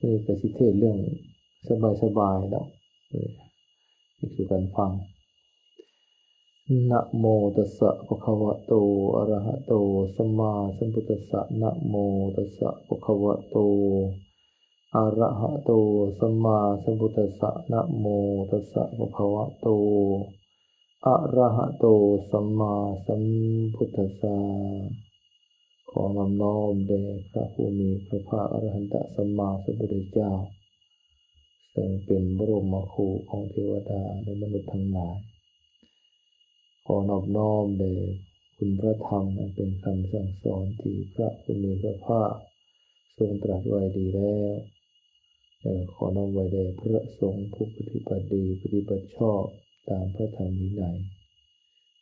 ນີ້ກໍຊິເທດເລື່ອງສະບາຍໆດອກ ເອີ ໃຫ້ສູ່ກັນຟັງ. ນະໂມຕັດສະ ພະຄະວະໂຕ ອະຣະຫະໂຕ ສຳມາສຳພຸດທັດສະ. ນະໂມຕັດສະ ພະຄະວະໂຕ ອະຣະຫະໂຕ ສຳມາສຳພຸດທັດສະ. ນະໂມຕັດສະ ພະຄະວະໂຕ ອະຣະຫະໂຕ ສຳມາສຳພຸດທັດສະ. ຂໍນອບນ້ອມແດ່ພະຜູ້ມີພະພາກ ອະຣະຫັນຕະສຳມາສຳພຸດທະເຈົ້າ ເຊິ່ງເປັນບໍລົມມະຄູຂອງເທວະດາ ແລະ ມະນຸດທັງຫຼາຍ. ຂໍນອບນ້ອມແດ່ຄຸນພະທຳ ອັນເປັນຄຳສັ່ງສອນທີ່ພະຜູ້ມີພະພາກຊົງຕລັດໄວ້ດີແລ້ວ ແລະ ຂໍນ້ອມໄວ້ແດ່ພະສົງຜູ້ປະຕິບັດດີ ປະຕິບັດຊອບຕາມພະທຳວິໄນ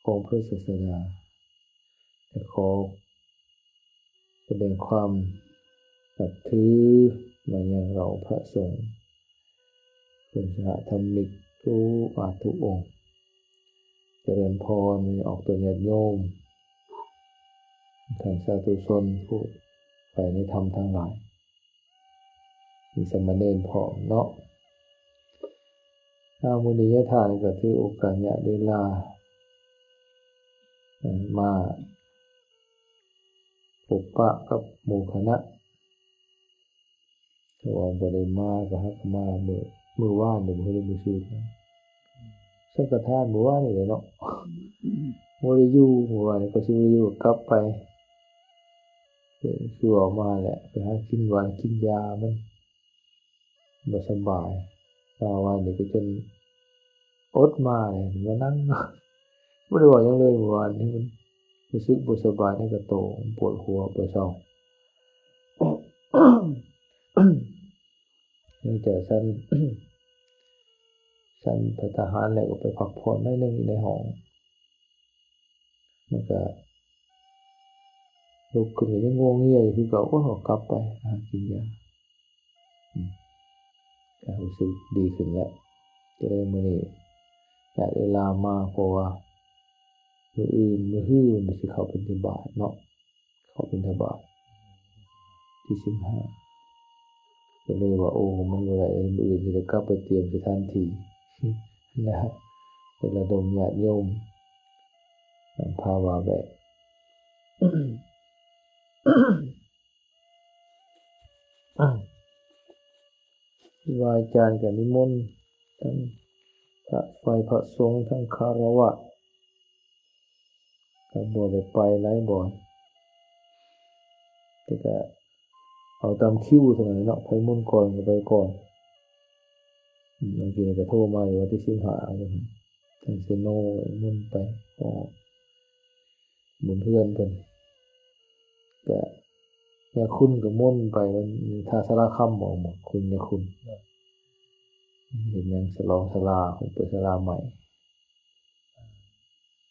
ຂອງພະສາສະດາ ແລະ ຂໍສະແດງຄວາມນັບຖືມາຍັງເຫຼົ່າພະສົງ ເພື່ອນສະຫະທຳມິກທຸກອາດທຸກອົງ. ຈະເລີນພອນ ອອກຕົນຍາດໂຍມ ທ່ານສາທຸຊົນຜູ້ໃຝ່ໃນທຳທັງຫຼາຍ ມີສາມະເນນພ້ອມເນາະ. ເອົາ ມື້ນີ້ຍາທ່ານກໍຖືໂອກາດຍາດເວລາ ເອີ ມາພົບປະກັບໝູ່ຄະນະ ເພາະວ່າບໍ່ໄດ້ມາ ກໍຫາກມາມື້ ມື້ວານນີ້ ມື້ ມື້ຊືນ ສັງຄະທານມື້ວານນີ້ແຫຼະເນາະ ບໍ່ໄດ້ຢູ່ ມື້ວານນີ້ກໍຊິບໍ່ໄດ້ຢູ່ ກັບໄປ ຄືເວົ້າມາແຫຼະ ໄປຫາກິນຫວານກິນຢາ ມັນບໍ່ສະບາຍ. ເມື່ອວານນີ້ກໍຈົນອົດມາເລີຍ ມານັ່ງ ບໍ່ໄດ້ເວົ້າຫຍັງເລີຍ ເມື່ອວານນີ້ມັນຮູ້ສຶກບໍ່ສະບາຍໃນກະໂຕ ປວດຫົວບໍ່ເຊົາ. ຫຼັງຈາກສັນ ສັນພັດຕາຫານແລ້ວກໍໄປພັກຜ່ອນໜ້ອຍໜຶ່ງຢູ່ໃນຫ້ອງ ມັນກະລຸກຂຶ້ນກໍຍັງງົວງຽຢູ່ຄືເກົ່າ. ໂອ້ຍ ກັບໄປຫາກິນຢາ ອືມ ກໍຮູ້ສຶກດີຂຶ້ນແລ້ວ. ກໍເລີຍມື້ນີ້ຍາດເວລາມາ ເພາະວ່າມື້ອື່ນ ມື້ຮືມັນຊິເຂົ້າບິນທະບາດເນາະ. ເຂົ້າບິນທະບາດທີສິບຫ້າ ກໍເລີຍວ່າ ໂອ້ ມັນບໍ່ໄດ້ ມື້ອື່ນຊິໄດ້ກັບໄປຕຽມສະຖານທີ່ນະ ໄປລະດົມຍາດໂຍມ ນຳພາວ່າແບກ ຄຣູບາອາຈານກໍນິມົນ ທັງພະ ໄຟ ພະສົງ ທັງຄາລະວະ ກໍບໍ່ໄດ້ໄປຫຼາຍບ່ອນ ແຕ່ກໍເອົາຕາມຄິວເທົ່ານັ້ນເນາະ ໃຜມົນກ່ອນກໍໄປກ່ອນ. ອືມ ເມື່ອກີ້ນີ້ກໍໂທມາຢູ່ວັນທີສິບຫ້າ ທາງເຊໂນ ມົນໄປ ຂໍບຸນເຮືອນເພິ່ນ ກະຍາຄຸນກໍມົນໄປວັນ ທ່າສາລາຄຳບໍ ໝໍຄຸນ ຍາຄຸນ ເຮັດຫຍັງສະຫຼອງສາລາ ເພິ່ນເປີດສາລາໃໝ່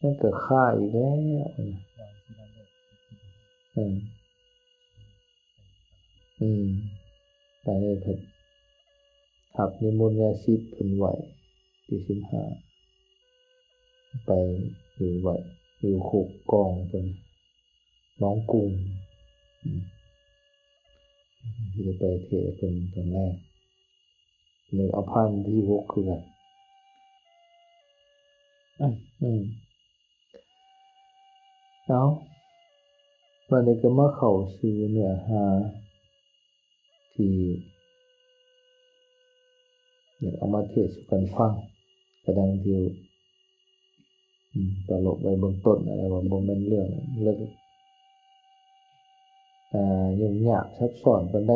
ມັນກໍຄ້າຍອີກແລ້ວ ເອີ ອືມ ບາດນີ້ເພິ່ນຮັບນິມົນຍາສິດເພິ່ນໄຫວ້ ທີສິບຫ້າ ໄປຢູ່ໄຫວ້ ຢູ່ໂຄກກອງເພິ່ນ ໜອງກຸງ ອືມ ຊິໄປເທດໃຫ້ເພິ່ນຕອນແລງ ນີ້ເອົາຜ່ານທີຫົກຄືກັນ ອືມ ເອົາ ບາດນີ້ກໍມາເຂົ້າສູ່ເນື້ອຫາ ທີ່ຢາກເອົາມາເທດສູ່ກັນຟັງ ກະດັ່ງທີ່ ອືມ ປະລົບໄວ້ເບື້ອງຕົ້ນນັ້ນແຫຼະ ວ່າບໍ່ແມ່ນເລື່ອງເລິກ ອ່າ ຫຍຸ້ງຍາກຊັບຊ້ອນປານໃດ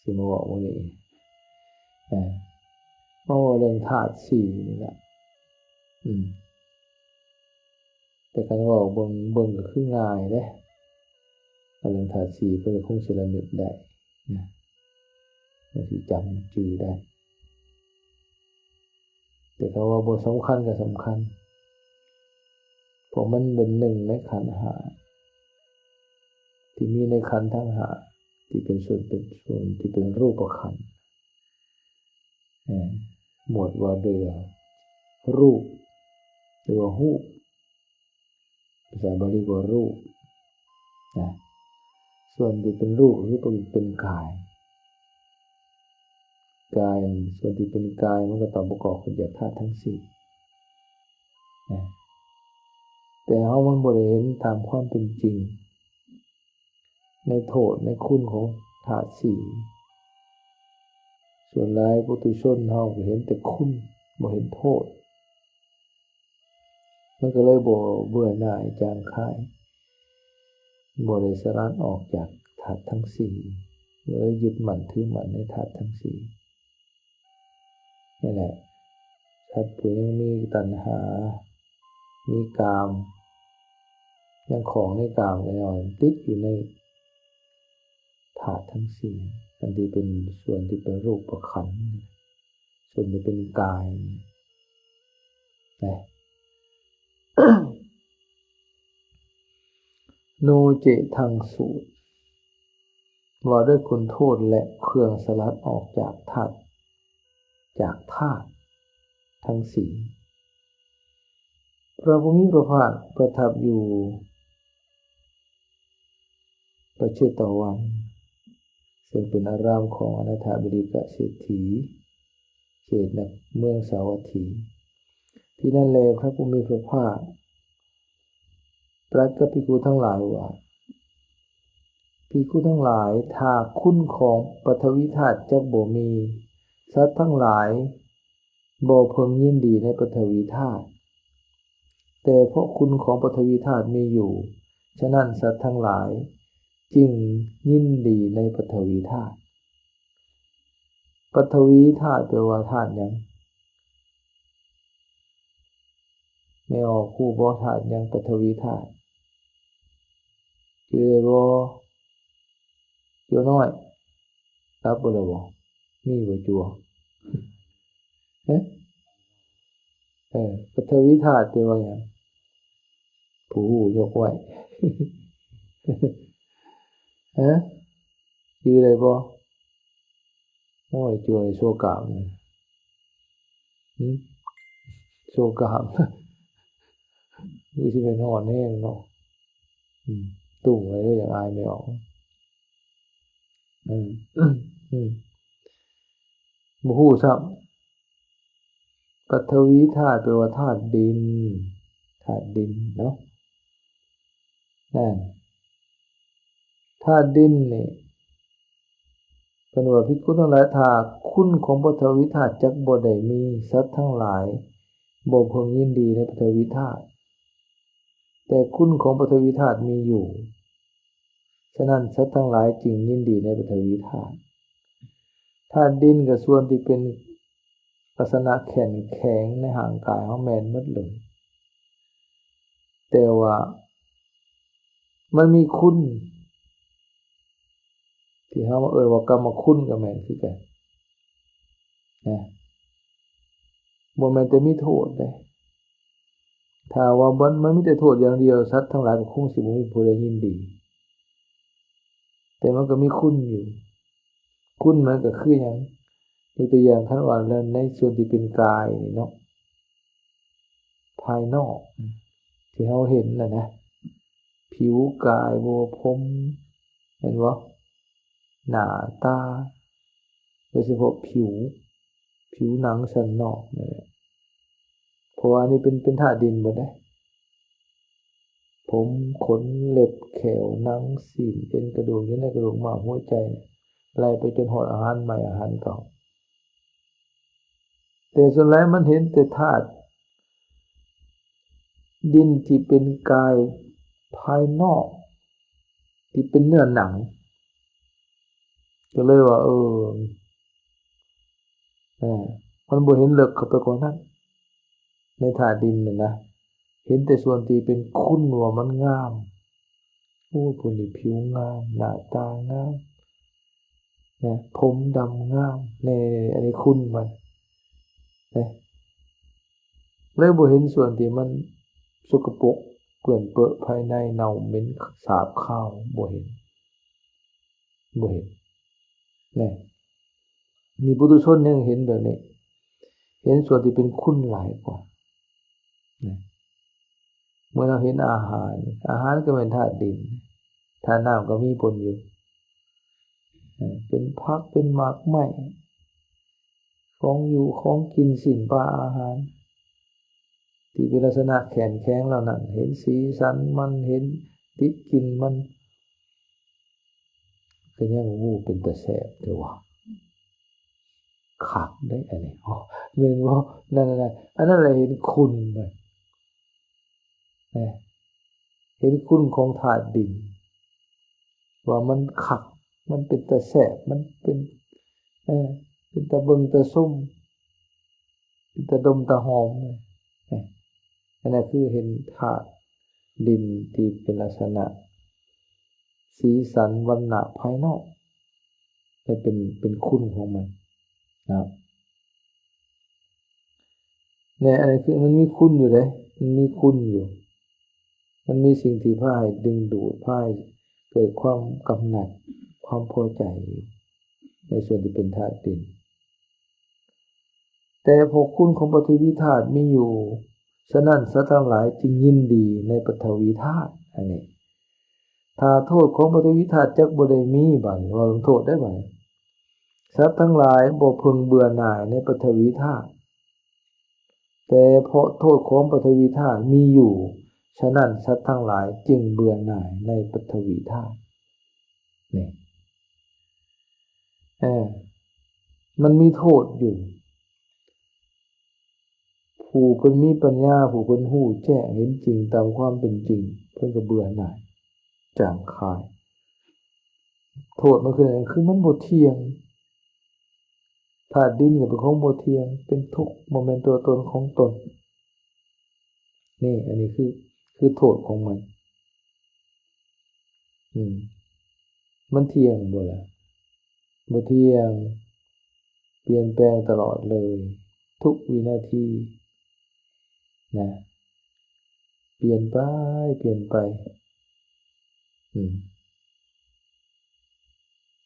ຊິມາເວົ້າມື້ນີ້ ເອີ ມາເວົ້າເລື່ອງທາດສີ່ນີ້ແຫຼະ ອືມ. ແຕ່ຄັນເວົ້າເບິ່ງ ເບິ່ງກໍຄືງ່າຍເດ້ ເລື່ອງທາດສີ່ເພິ່ນກໍຄົງຊິລະນຶກໄດ້ນະ ຄົງຊິຈຳຈື່ໄດ້ ແຕ່ຄັນວ່າບໍ່ສຳຄັນກໍສຳຄັນ ເພາະມັນເປັນໜຶ່ງໃນຂັນຫ້າ ທີ່ມີໃນຂັນທັງຫ້າ ທີ່ເປັນສ່ວນ ເປັນສ່ວນ ທີ່ເປັນຮູບປະຂັນ ເອີ ໝວດວ່າດ້ວຍຣູບ ຫຼືວ່າຮູບ ພາສາບາລີກໍວ່າຮູບນະ ສ່ວນທີ່ເປັນຮູບກໍຄືເປັນ ເປັນກາຍ ກາຍ ສ່ວນທີ່ເປັນກາຍ ມັນກໍຕ້ອງປະກອບຂຶ້ນຈາກທາດທັງສີ່ນະ ແຕ່ເຮົາມັນບໍ່ໄດ້ເຫັນຕາມຄວາມເປັນຈິງ ໃນໂທດໃນຄຸນຂອງທາດສີ່. ສ່ວນຫຼາຍປຸຖຸຊົນເຮົາກໍເຫັນແຕ່ຄຸນ ບໍ່ເຫັນໂທດ ມັນກໍເລີຍບໍ່ເບື່ອໜ່າຍຈາງຄາຍ ບໍ່ໄດ້ສະຫຼັດອອກຈາກທາດທັງສີ່ ກໍເລີຍຍຶດໝັ້ນຖືໝັ້ນໃນທາດທັງສີ່. ນີ້ແຫຼະ ສັດຜູ້ຍັງມີຕັນຫາ ມີກາມ ຍັງຂອງໃນກາມກໍຍ້ອນຕິດຢູ່ໃນທາດທັງສີ່ ອັນທີ່ເປັນສ່ວນທີ່ເປັນຮູບປະຂັນ ສ່ວນທີ່ເປັນກາຍນະ. ໂນເຈທັງສູດ ວ່າດ້ວຍຄຸນໂທດ ແລະ ເຄື່ອງສະຫຼັດອອກຈາກທາດ ຈາກທາດທັງສີ່. ພະຜູ້ມີພະພາກປະທັບຢູ່ພະເຊຕະວັນ ເຊິ່ງເປັນອາຣາມຂອງອະນາຖາບິນດິກະເສດຖີ ເຂດນະ ເມືອງສາວັດຖີ. ທີ່ນັ້ນແລ ພະຜູ້ມີພະພາກ ຕລັດກັບພິກຂຸທັງຫຼາຍວ່າ, ພິກຂຸທັງຫຼາຍ, ຖ້າຄຸນຂອງປະທະວີທາດຈັກບໍ່ມີ, ສັດທັງຫຼາຍບໍ່ເພິ່ງຍິນດີໃນປະທະວີທາດ, ແຕ່ເພາະຄຸນຂອງປະທະວີທາດມີຢູ່, ສະນັ້ນສັດທັງຫຼາຍຈຶ່ງຍິນດີໃນປະທະວີທາດ. ປະທະວີທາດແປວ່າທາດຫຍັງ? ແມ່ອອກຮູ້ບໍ່? ທາດຫຍັງປະທະວີທາດ? ຈື່ໄດ້ບໍ່? ຈົວນ້ອຍ ຮັບບໍ່ລະບໍ່? ມີບໍ່ຈົວ? ຮະ? ເອີ ປະທະວີທາດແປວ່າຫຍັງ? ຜູ້ຮູ້ຍົກໄວ້. ຮະ? ຈື່ໄດ້ບໍ່? ໂອ້ຍ ຈົວໂຊກາມ ຫຶ? ໂຊກາມ ຄືຊິແມ່ນຮ້ອນແຮງເນາະ. ຕຸ້ມໄວ້ເດີ ຢ່າງອາຍແມ່ອອກ. ອືມ ອືມ ບໍ່ຮູ້ຊ້ຳ. ປະທະວີທາດແປວ່າທາດດິນ ທາດດິນເນາະ. ນັ້ນ ທາດດິນນີ້ ເພິ່ນວ່າ ພິກຂຸທັງຫຼາຍ, ຖ້າຄຸນຂອງປະທະວີທາດຈັກບໍ່ໄດ້ມີ, ສັດທັງຫຼາຍບໍ່ເພິ່ງຍິນດີໃນປະທະວີທາດ, ແຕ່ຄຸນຂອງປະທະວີທາດມີຢູ່, ສະນັ້ນສັດທັງຫຼາຍຈຶ່ງຍິນດີໃນປະທະວີທາດ. ທາດດິນກໍສ່ວນທີ່ເປັນ ລັກສະນະແຂນແຂງໃນຮ່າງກາຍເຮົາແມ່ນໝົດເລີຍ, ແຕ່ວ່າມັນມີຄຸນທີ່ເຮົາເອີ້ນວ່າກຳມະຄຸນກໍແມ່ນຄືກັນນະ, ບໍ່ແມ່ນແຕ່ມີໂທດເດ້. ຖ້າວ່າມັນ ມັນມີແຕ່ໂທດຢ່າງດຽວ, ສັດທັງຫຼາຍກໍຄົງຊິບໍ່ມີຜູ້ໃດຍິນດີ. ແຕ່ມັນກໍມີຄຸນຢູ່. ຄຸນມັນກໍຄືຫຍັງ? ຍົກຕົວຢ່າງ, ຄັນວ່າໃນສ່ວນທີ່ເປັນກາຍນີ້ເນາະ, ພາຍນອກທີ່ເຮົາເຫັນນະນະ, ຜິວກາຍບໍ່, ຜົມ ແມ່ນບໍ່? ໜ້າຕາ, ໂດຍສະເພາະຜິວ, ຜິວໜັງຊັ້ນນອກນີ້ແຫຼະ. ເພາະວ່າອັນນີ້ເປັນ ເປັນທາດດິນໝົດເດ້. ຜົມ, ຂົນ, ເລັບ, ແຂ້ວ, ໜັງ, ຊີ້ນ, ເອັນ, ກະດູກ, ເຍື່ອໃນ, ກະດູກ, ມ້າມ, ຫົວໃຈ, ໄລ່ໄປຈົນຮອດອາຫານໃໝ່, ອາຫານເກົ່າ. ແຕ່ສ່ວນຫຼາຍມັນເຫັນແຕ່ທາດດິນທີ່ເປັນກາຍພາຍນອກ ທີ່ເປັນເນື້ອໜັງ. ກໍເລີຍວ່າ ເອີ ເອີ ມັນບໍ່ເຫັນເລິກເຂົ້າໄປກວ່ານັ້ນ ໃນທາດດິນນັ້ນນະ, ເຫັນແຕ່ສ່ວນທີ່ເປັນຄຸນວ່າມັນງາມ. ໂອ້ ຜູ້ນີ້ຜິວງາມ, ໜ້າຕາງາມນະ, ຜົມດຳງາມ, ແນ່ ອັນນີ້ຄຸນມັນນະ. ເລີຍບໍ່ເຫັນສ່ວນທີ່ມັນສົກກະປົກເປື້ອນເປິ ພາຍໃນເນົ່າເໝັນສາບຄາວ, ບໍ່ເຫັນ. ບໍ່ເຫັນນະ. ນີ້ປຸຖຸຊົນຍັງເຫັນແບບນີ້, ເຫັນສ່ວນທີ່ເປັນຄຸນຫຼາຍກວ່ານະ. ເມື່ອເຮົາເຫັນອາຫານ, ອາຫານກໍແມ່ນທາດດິນ, ທາດນ້ຳກໍມີປົນຢູ່, ເປັນຜັກ, ເປັນໝາກໄມ້, ຂອງຢູ່ຂອງກິນ ຊີ້ນປາອາຫານ ທີ່ເປັນລັກສະນະແຂງແຂງເຫຼົ່ານັ້ນ ເຫັນສີສັນມັນ ເຫັນຕິດກິ່ນມັນ ກໍຍັງ ໂອ້ ເປັນຕາແຊບແທ້ວ່າ ຄັກເດ້ອັນນີ້ ໂອ້ ແມ່ນບໍ່? ນັ້ນໆ ອັນນັ້ນແຫຼະເຫັນຄຸນມັນ ນະ ເຫັນຄຸນຂອງທາດດິນ ວ່າມັນຄັກ ມັນເປັນຕາແຊບ ມັນເປັນ ເອີ ເປັນຕາເບິ່ງຕາຊົມ ເປັນຕາດົມຕາຫອມ ເອີ ອັນນັ້ນຄືເຫັນທາດດິນທີ່ເປັນລັກສະນະ ສີສັນວັນນະພາຍນອກ ແລະ ເປັນ ເປັນຄຸນຂອງມັນນະ ແນວອັນນີ້ຄືມັນມີຄຸນຢູ່ເດ້ ມັນມີຄຸນຢູ່ ມັນມີສິ່ງທີ່ພາໃຫ້ດຶງດູດ ພາໃຫ້ເກີດຄວາມກຳໜັດ ຄວາມພໍໃຈຢູ່ ໃນສ່ວນທີ່ເປັນທາດດິນ. ແຕ່ເພາະຄຸນຂອງປະທະວີທາດມີຢູ່, ສະນັ້ນ ສັດທັງຫຼາຍຈຶ່ງຍິນດີໃນປະທະວີທາດ. ອັນນີ້ ຖ້າໂທດຂອງປະທະວີທາດຈັກບໍ່ໄດ້ມີ, ບາດນີ້ເວົ້າເລື່ອງໂທດໄດ້ບາດນີ້, ສັດທັງຫຼາຍບໍ່ເພິ່ງເບື່ອໜ່າຍໃນປະທະວີທາດ, ແຕ່ເພາະໂທດຂອງປະທະວີທາດມີຢູ່, ສະນັ້ນ ສັດທັງຫຼາຍຈຶ່ງເບື່ອໜ່າຍໃນປະທະວີທາດ. ນີ້ ເອີ ມັນມີໂທດຢູ່. ຜູ້ເພິ່ນມີປັນຍາ, ຜູ້ເພິ່ນຮູ້ແຈ້ງເຫັນຈິງຕາມຄວາມເປັນຈິງ, ເພິ່ນກໍເບື່ອໜ່າຍ, ຈາງຄາຍ. ໂທດມັນຄືຫຍັງ? ຄືມັນບໍ່ທ່ຽງ. ທາດດິນກໍເປັນຂອງບໍ່ທ່ຽງ, ເປັນທຸກ, ບໍ່ແມ່ນຕົວຕົນຂອງຕົນ. ນີ້ ອັນນີ້ຄື ຄືໂທດຂອງມັນ. ອືມ ມັນທ່ຽງບໍ່ລະ? ບໍ່ທ່ຽງ, ປ່ຽນແປງຕະຫຼອດເລີຍ, ທຸກວິນາທີນະ, ປ່ຽນໄປ ປ່ຽນໄປ. ອືມ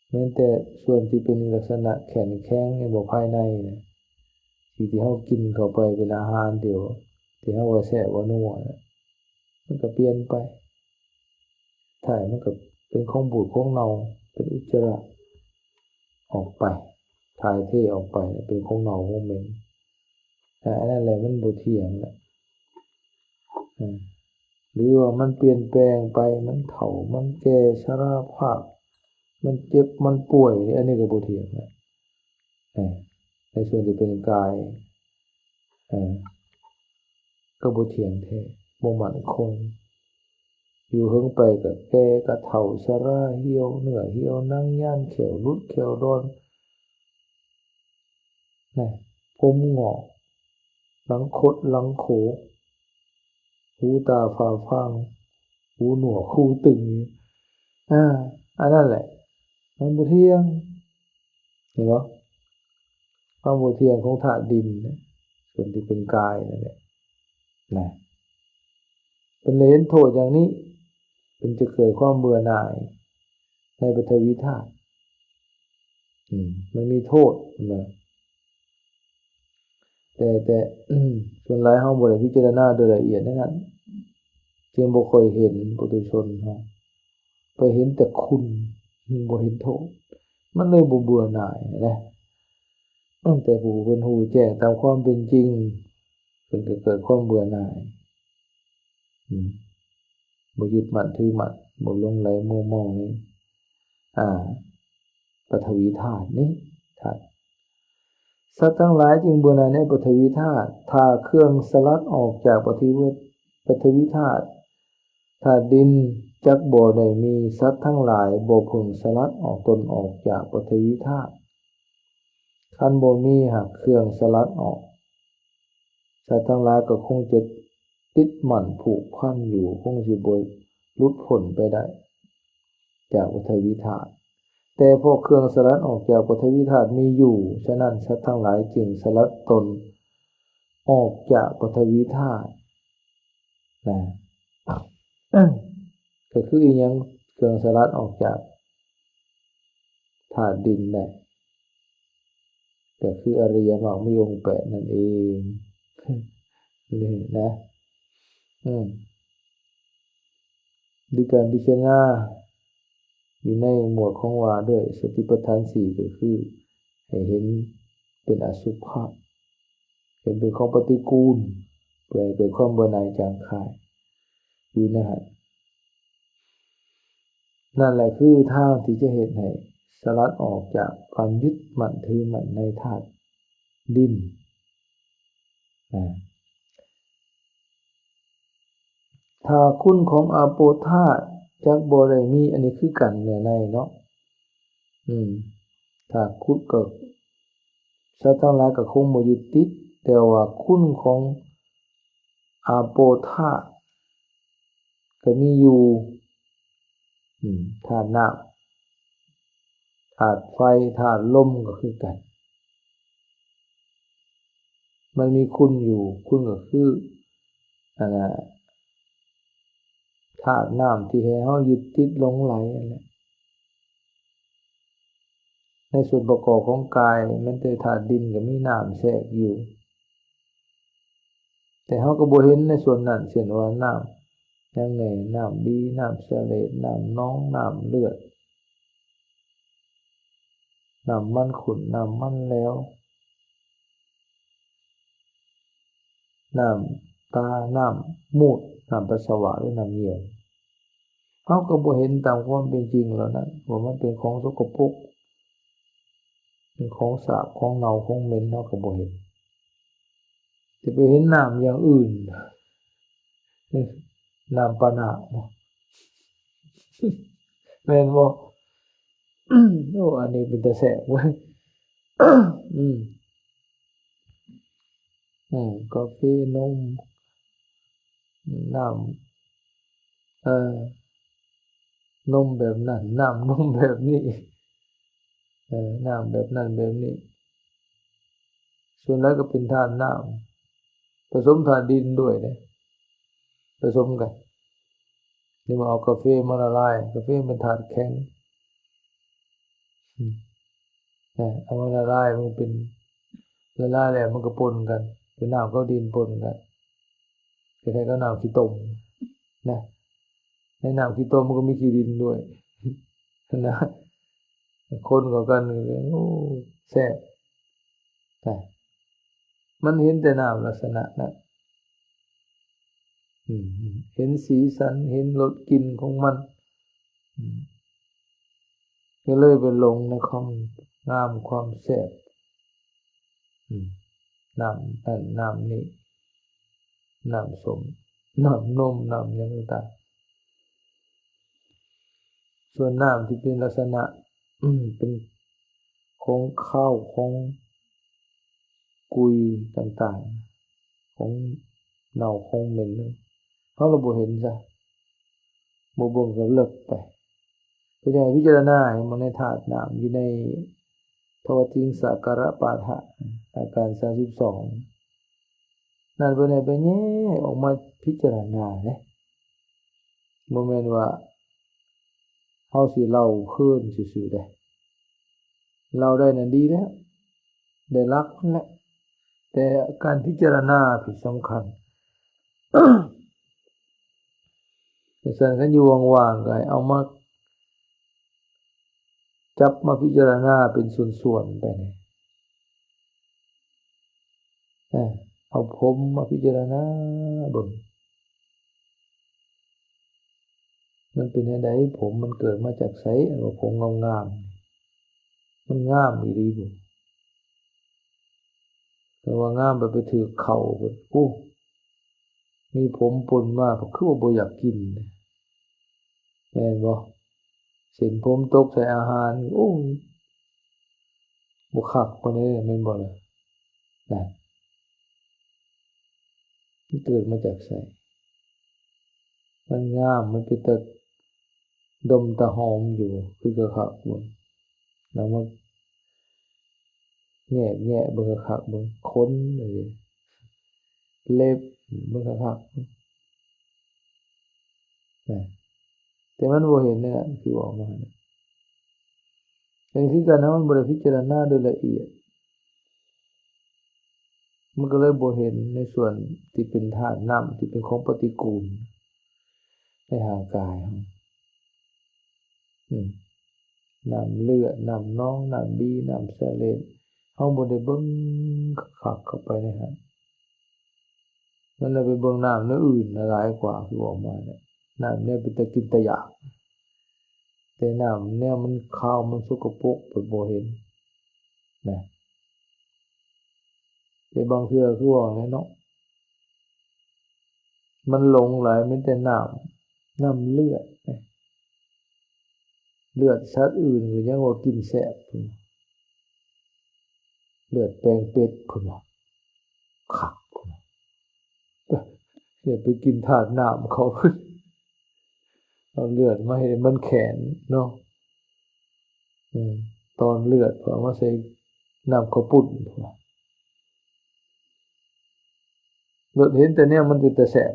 ແມ່ນແຕ່ສ່ວນທີ່ເປັນລັກສະນະແຂງແຂງໃນບໍ່ພາຍໃນນະ, ທີ່ ທີ່ເຮົາກິນເຂົ້າໄປເປັນອາຫານ ທີ່ ທີ່ເຮົາວ່າແຊບວ່ານົວນະ, ມັນກໍປ່ຽນໄປ. ທ້າຍມັນກໍເປັນຂອງບູດຂອງເນົ່າ, ເປັນອຸດຈະລະອອກໄປ, ຖ່າຍເທອອກໄປ, ເປັນຂອງເນົ່າຂອງເໝັນ. ອາ ອັນນັ້ນແຫຼະມັນບໍ່ທ່ຽງແຫຼະ. ອາ ຫຼືວ່າມັນປ່ຽນແປງໄປ, ມັນເຖົ້າ, ມັນແກ່, ຊະລາພາບ, ມັນເຈັບ, ມັນປ່ວຍ, ອັນນີ້ກໍບໍ່ທ່ຽງແຫຼະ. ອາ ໃນສ່ວນທີ່ເປັນກາຍ, ອາ ກໍບໍ່ທ່ຽງແທ້, ບໍ່ໝັ້ນຄົງ. ຢູ່ເຫິງໄປກໍແກ່, ກໍເຖົ້າ, ຊະລາ, ຫ່ຽວເນື້ອ, ຫ່ຽວໜັງ, ຍານແຂ້ວ, ຫຼຸດແຂ້ວ, ດອນ, ນະ, ຜົມງອກ, ຫຼັງຄົດ, ຫຼັງໂຂ, ຫູຕາ, ຝາຟາງ, ຫູໜວກ, ຫູຕຶງ. ອາ ອັນນັ້ນແຫຼະ ມັນບໍ່ທ່ຽງ. ເຫັນບໍ່? ຄວາມບໍ່ທ່ຽງຂອງທາດດິນນະ, ສ່ວນທີ່ເປັນກາຍນັ້ນແຫຼະນະ, ເພິ່ນໄດ້ເຫັນໂທດຢ່າງນີ້, ເພິ່ນຈະເກີດຄວາມເບື່ອໜ່າຍໃນປະທະວີທາດ. ອືມ ມັນມີໂທດນະ, ແຕ່ ແຕ່ ສ່ວນຫຼາຍເຮົາບໍ່ໄດ້ພິຈາລະນາໂດຍລະອຽດໃນນັ້ນ, ຈຶ່ງບໍ່ຄ່ອຍເຫັນ, ປຸຖຸຊົນເຮົາ ໄປເຫັນແຕ່ຄຸນ ບໍ່ເຫັນໂທດ, ມັນເລີຍບໍ່ເບື່ອໜ່າຍນະ. ແຕ່ຜູ້ເພິ່ນຮູ້ແຈ້ງຕາມຄວາມເປັນຈິງ, ເພິ່ນກໍເກີດຄວາມເບື່ອໜ່າຍ, ອືມ ບໍ່ຍຶດໝັ້ນຖືໝັ້ນ, ບໍ່ຫຼົງໄຫຼມົວເມົາໃນ ອາ ປະທະວີທາດນີ້ ທາດ ສັດທັງຫຼາຍຈຶ່ງເບື່ອໜ່າຍໃນປະທະວີທາດ. ຖ້າເຄື່ອງສະຫຼັດອອກຈາກປະທະວີ ປະທະວີທາດ, ທາດດິນຈັກບໍ່ໄດ້ມີ, ສັດທັງຫຼາຍບໍ່ເພິ່ງສະຫຼັດອອກຕົນອອກຈາກປະທະວີທາດ. ຄັນບໍ່ມີຫາກເຄື່ອງສະຫຼັດອອກ, ສັດທັງຫຼາຍກໍຄົງຈະຕິດໝັ້ນຜູກພັນຢູ່, ຄົງຊິບໍ່ຫຼຸດພົ້ນໄປໄດ້ຈາກປະທະວີທາດ. ແຕ່ເພາະເຄື່ອງສະຫຼັດອອກຈາກປະທະວີທາດມີຢູ່, ສະນັ້ນ ສັດທັງຫຼາຍຈຶ່ງສະຫຼັດຕົນອອກຈາກປະທະວີທາດນະ. ກໍຄືອີ່ຫຍັງ? ເຄື່ອງສະຫຼັດອອກຈາກ ທາດດິນໄດ້ ກໍຄືອະລິຍະມັກມີອົງແປດນັ້ນເອງ ນີ້ນະ. ອືມ ໂດຍການພິຈາລະນາຢູ່ໃນໝວດຂອງວ່າດ້ວຍສະຕິປັດຖານສີ່ ກໍຄືໃຫ້ເຫັນ ເປັນອະສຸພະ ເຫັນເປັນຂອງປະຕິກູນ ເພື່ອໃຫ້ເກີດຄວາມເບື່ອໜ່າຍຈາງຄາຍຢູ່ໃນຫັ້ນ. ນັ້ນແຫຼະຄືທາງທີ່ຈະເຮັດໃຫ້ສະຫຼັດອອກຈາກການຍຶດໝັ້ນຖືໝັ້ນໃນທາດດິນ. ອາ ຖ້າຄຸນຂອງອາໂປທາດຈັກບໍ່ໄດ້ມີ ອັນນີ້ຄືກັນເນື້ອໃນເນາະ ອືມ ຖ້າຄຸນກໍ ສັດທັງຫຼາຍກໍຄົງບໍ່ຍຶດຕິດ, ແຕ່ວ່າຄຸນຂອງອາໂປທາດກໍມີຢູ່ ອືມ ທາດນ້ຳ ທາດໄຟ ທາດລົມກໍຄືກັນ ມັນມີຄຸນຢູ່ ຄຸນກໍຄື ອັນນ່າ ທາດນ້ຳທີ່ໃຫ້ເຮົາຍຶດຕິດຫຼົງໄຫຼນັ້ນແຫຼະ. ໃນສ່ວນປະກອບຂອງກາຍ ແມ່ນແຕ່ທາດດິນກໍມີນ້ຳແຊກຢູ່ ແຕ່ເຮົາກໍບໍ່ເຫັນໃນສ່ວນນັ້ນ ເຊັ່ນວ່ານ້ຳຫຍັງແດ່ ນ້ຳບີ ນ້ຳສະເຫຼດ ນ້ຳໜອງ ນ້ຳເລືອດ ນ້ຳມັນຂຸ້ນ ນ້ຳມັນແຫຼວ ນ້ຳຕາ ນ້ຳມູດ ນ້ຳປັດສະວະ ຫຼື ນ້ຳຍ່ຽວ ເຮົາກໍບໍ່ເຫັນຕາມຄວາມເປັນຈິງເຫຼົ່ານັ້ນ ວ່າມັນເປັນຂອງສົກກະປົກ ເປັນຂອງສາບ ຂອງເນົ່າ ຂອງເໝັນ ເຮົາກໍບໍ່ເຫັນ. ຈະໄປເຫັນນ້ຳຢ່າງອື່ນ ນ້ຳປານາກບໍ ແມ່ນບໍ່? ໂອ້ ອັນນີ້ເປັນຕາແຊບເວີຍ ອືມ ອືມ ກາເຟ ນົມ ນ້ຳ ເອີ ນົມແບບນັ້ນ ນ້ຳນົມແບບນີ້ ເອີ ນ້ຳແບບນັ້ນແບບນີ້ ສ່ວນຫຼາຍກໍເປັນທາດນ້ຳ ປະສົມທາດດິນດ້ວຍເດ້ ປະສົມກັນ ຫຼືວ່າເອົາກາເຟມາລະລາຍ ກາເຟເປັນທາດແຂງ ອືມ ນະ ເອົາມາລະລາຍ ມັນເປັນ ລະລາຍແລ້ວມັນກໍປົນກັນ ເປັນນ້ຳກັບດິນປົນກັນ ຄ້າຍໆກັບນ້ຳຂີ້ຕົມນະ ໃນນ້ຳຂີ້ຕົມມັນກໍມີຂີ້ດິນດ້ວຍນະ ຄົນເຂົ້າກັນ ໂອ້ ແຊບ ນະ ມັນເຫັນແຕ່ນ້ຳລັກສະນະນັ້ນ ອືມ ເຫັນສີສັນ ເຫັນລົດກິ່ນຂອງມັນ ອືມ ກໍເລີຍໄປຫຼົງໃນຄວາມງາມຄວາມແຊບ ອືມ ນ້ຳນັ້ນນ້ຳນີ້ ນ້ຳສົ້ມ ນ້ຳນົມ ນ້ຳຫຍັງຕ່າງໆ ສ່ວນນ້ຳທີ່ເປັນລັກສະນະ ອືມ ເປັນຂອງຄາວ ຂອງກຸຍຕ່າງໆ ຂອງເນົ່າຂອງເໝັນ ເຮົາລະບໍ່ເຫັນຊະ ບໍ່ເບິ່ງກໍເລິກໄປ ເພິ່ນໃຫ້ພິຈາລະນາໃຫ້ມາໃນທາດນ້ຳ ຢູ່ໃນທະວະຕິງສາກະລະປາທະ ອາການສາມສິບສອງ ນັ້ນເພິ່ນໃຫ້ໄປແຍກອອກມາພິຈາລະນາເດ້ ບໍ່ແມ່ນວ່າເຮົາຊິເລົ່າເພີນຊື່ໆເດ້ ເລົ່າໄດ້ນັ້ນດີແລ້ວ ໄດ້ຫຼັກຫັ້ນແຫຼະ ແຕ່ການພິຈາລະນາທີ່ສຳຄັນ. ຈັ່ງຊັ້ນ ຄັນຢູ່ວ່າງໆ ກໍໃຫ້ເອົາມາ ຈັບມາພິຈາລະນາເປັນສ່ວນໆໄປນີ້ ເອີ ເອົາຜົມມາພິຈາລະນາເບິ່ງ ມັນເປັນແນວໃດ? ຜົມມັນເກີດມາຈາກໃສ? ອັນວ່າຜົມງາມໆ ມັນງາມອີ່ຫຼີບໍ່? ແຕ່ວ່າງາມໄປ ໄປຖືກເຂົ້າ ໂອ້ ມີຜົມປົນມາ ກໍຄືວ່າບໍ່ຢາກກິນ ແມ່ນບໍ່? ເສັ້ນຜົມຕົກໃສ່ອາຫານ ໂອ້ຍ ບໍ່ຄັກປານໃດ ແມ່ນບໍ່ລະ? ນັ້ນ ມັນເກີດມາຈາກໃສ? ມັນງາມ ມັນເປັນຕາດົມຕາຫອມຢູ່ ຄືກະຄັກເບິ່ງ ລະມາແຍກແຍະເບິ່ງກະຄັກເບິ່ງ ຂົນ ເລັບ ເບິ່ງກະຄັກ ນະ ແຕ່ມັນບໍ່ເຫັນນັ້ນ ຄືອອກມານັ້ນ ກໍຄືກັນນະ ມັນບໍ່ໄດ້ພິຈາລະນາໂດຍລະອຽດ ມັນກໍເລີຍບໍ່ເຫັນໃນສ່ວນທີ່ເປັນທາດນ້ຳ ທີ່ເປັນຂອງປະຕິກູນໃນຮ່າງກາຍເຮົາ ອືມ ນ້ຳເລືອດ ນ້ຳໜອງ ນ້ຳບີ ນ້ຳສະເລັດ ເຮົາບໍ່ໄດ້ເບິ່ງຄັກໆເຂົ້າໄປໃນຫັ້ນ. ມັນລະໄປເບິ່ງນ້ຳແນວອື່ນຫຼາຍກວ່າ ຄືເວົ້າມາແຫຼະ ນ້ຳແນວເປັນຕາກິນຕາຢາກ, ແຕ່ນ້ຳແນວມັນຄາວ ມັນສົກກະປົກ ເພິ່ນບໍ່ເຫັນນະ. ແຕ່ບາງເທື່ອ ຄືເວົ້າແຫຼະເນາະ ມັນຫຼົງຫຼາຍ ມີແຕ່ນ້ຳ ນ້ຳເລືອດ ເລືອດສັດອື່ນກໍຍັງວ່າກິນແຊບ ເພິ່ນວ່າ ເລືອດແປງເປັດ ເພິ່ນວ່າ ຄັກ ເພິ່ນວ່າ ຢ່າໄປກິນທາດນ້ຳເຂົາ ເອົາເລືອດມາໃຫ້ມັນແຂງເນາະ. ອືມ ຕອນເລືອດ ເພິ່ນເອົາມາໃສ່ນ້ຳເຂົ້າປຸ້ນ ເພິ່ນວ່າ ເລີດເຫັນແຕ່ແນວມັນເປັນຕາແຊບ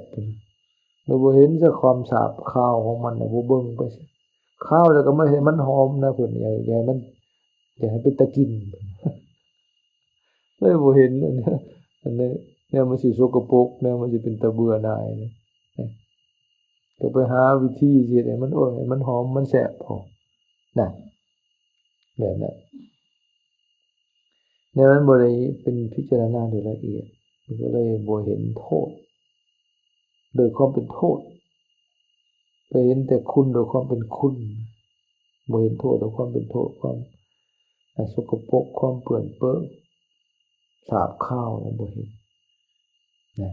ແລ້ວບໍ່ເຫັນຊະຄວາມສາບຄາວຂອງມັນນະ ບໍ່ເບິ່ງໄປຊະ ຄາວແລ້ວກໍມາໃຫ້ມັນຫອມນະ ເພິ່ນ ຢ່າ ຢ່າໃຫ້ມັນ ຢ່າໃຫ້ເປັນຕາກິນ ເລີຍບໍ່ເຫັນ ອັນນີ້ ອັນນີ້ ແນວມັນຊິສົກກະປົກ ແນວມັນຊິເປັນຕາເບື່ອໜ່າຍນະ ກໍໄປຫາວິທີຊິເຮັດໃຫ້ມັນ ໂອ້ຍ ໃຫ້ມັນຫອມ ມັນແຊບພໍ ນະ ແບບນັ້ນ ແນວນັ້ນບໍ່ໄດ້ເປັນພິຈາລະນາໂດຍລະອຽດ ມັນກໍເລີຍບໍ່ເຫັນໂທດ ໂດຍຄວາມເປັນໂທດ ໄປເຫັນແຕ່ຄຸນໂດຍຄວາມເປັນຄຸນ ບໍ່ເຫັນໂທດໂດຍຄວາມເປັນໂທດ ຄວາມ ອາ ສົກກະປົກ ຄວາມເປື້ອນເປິ ສາບຄາວ ແລ້ວບໍ່ເຫັນນະ.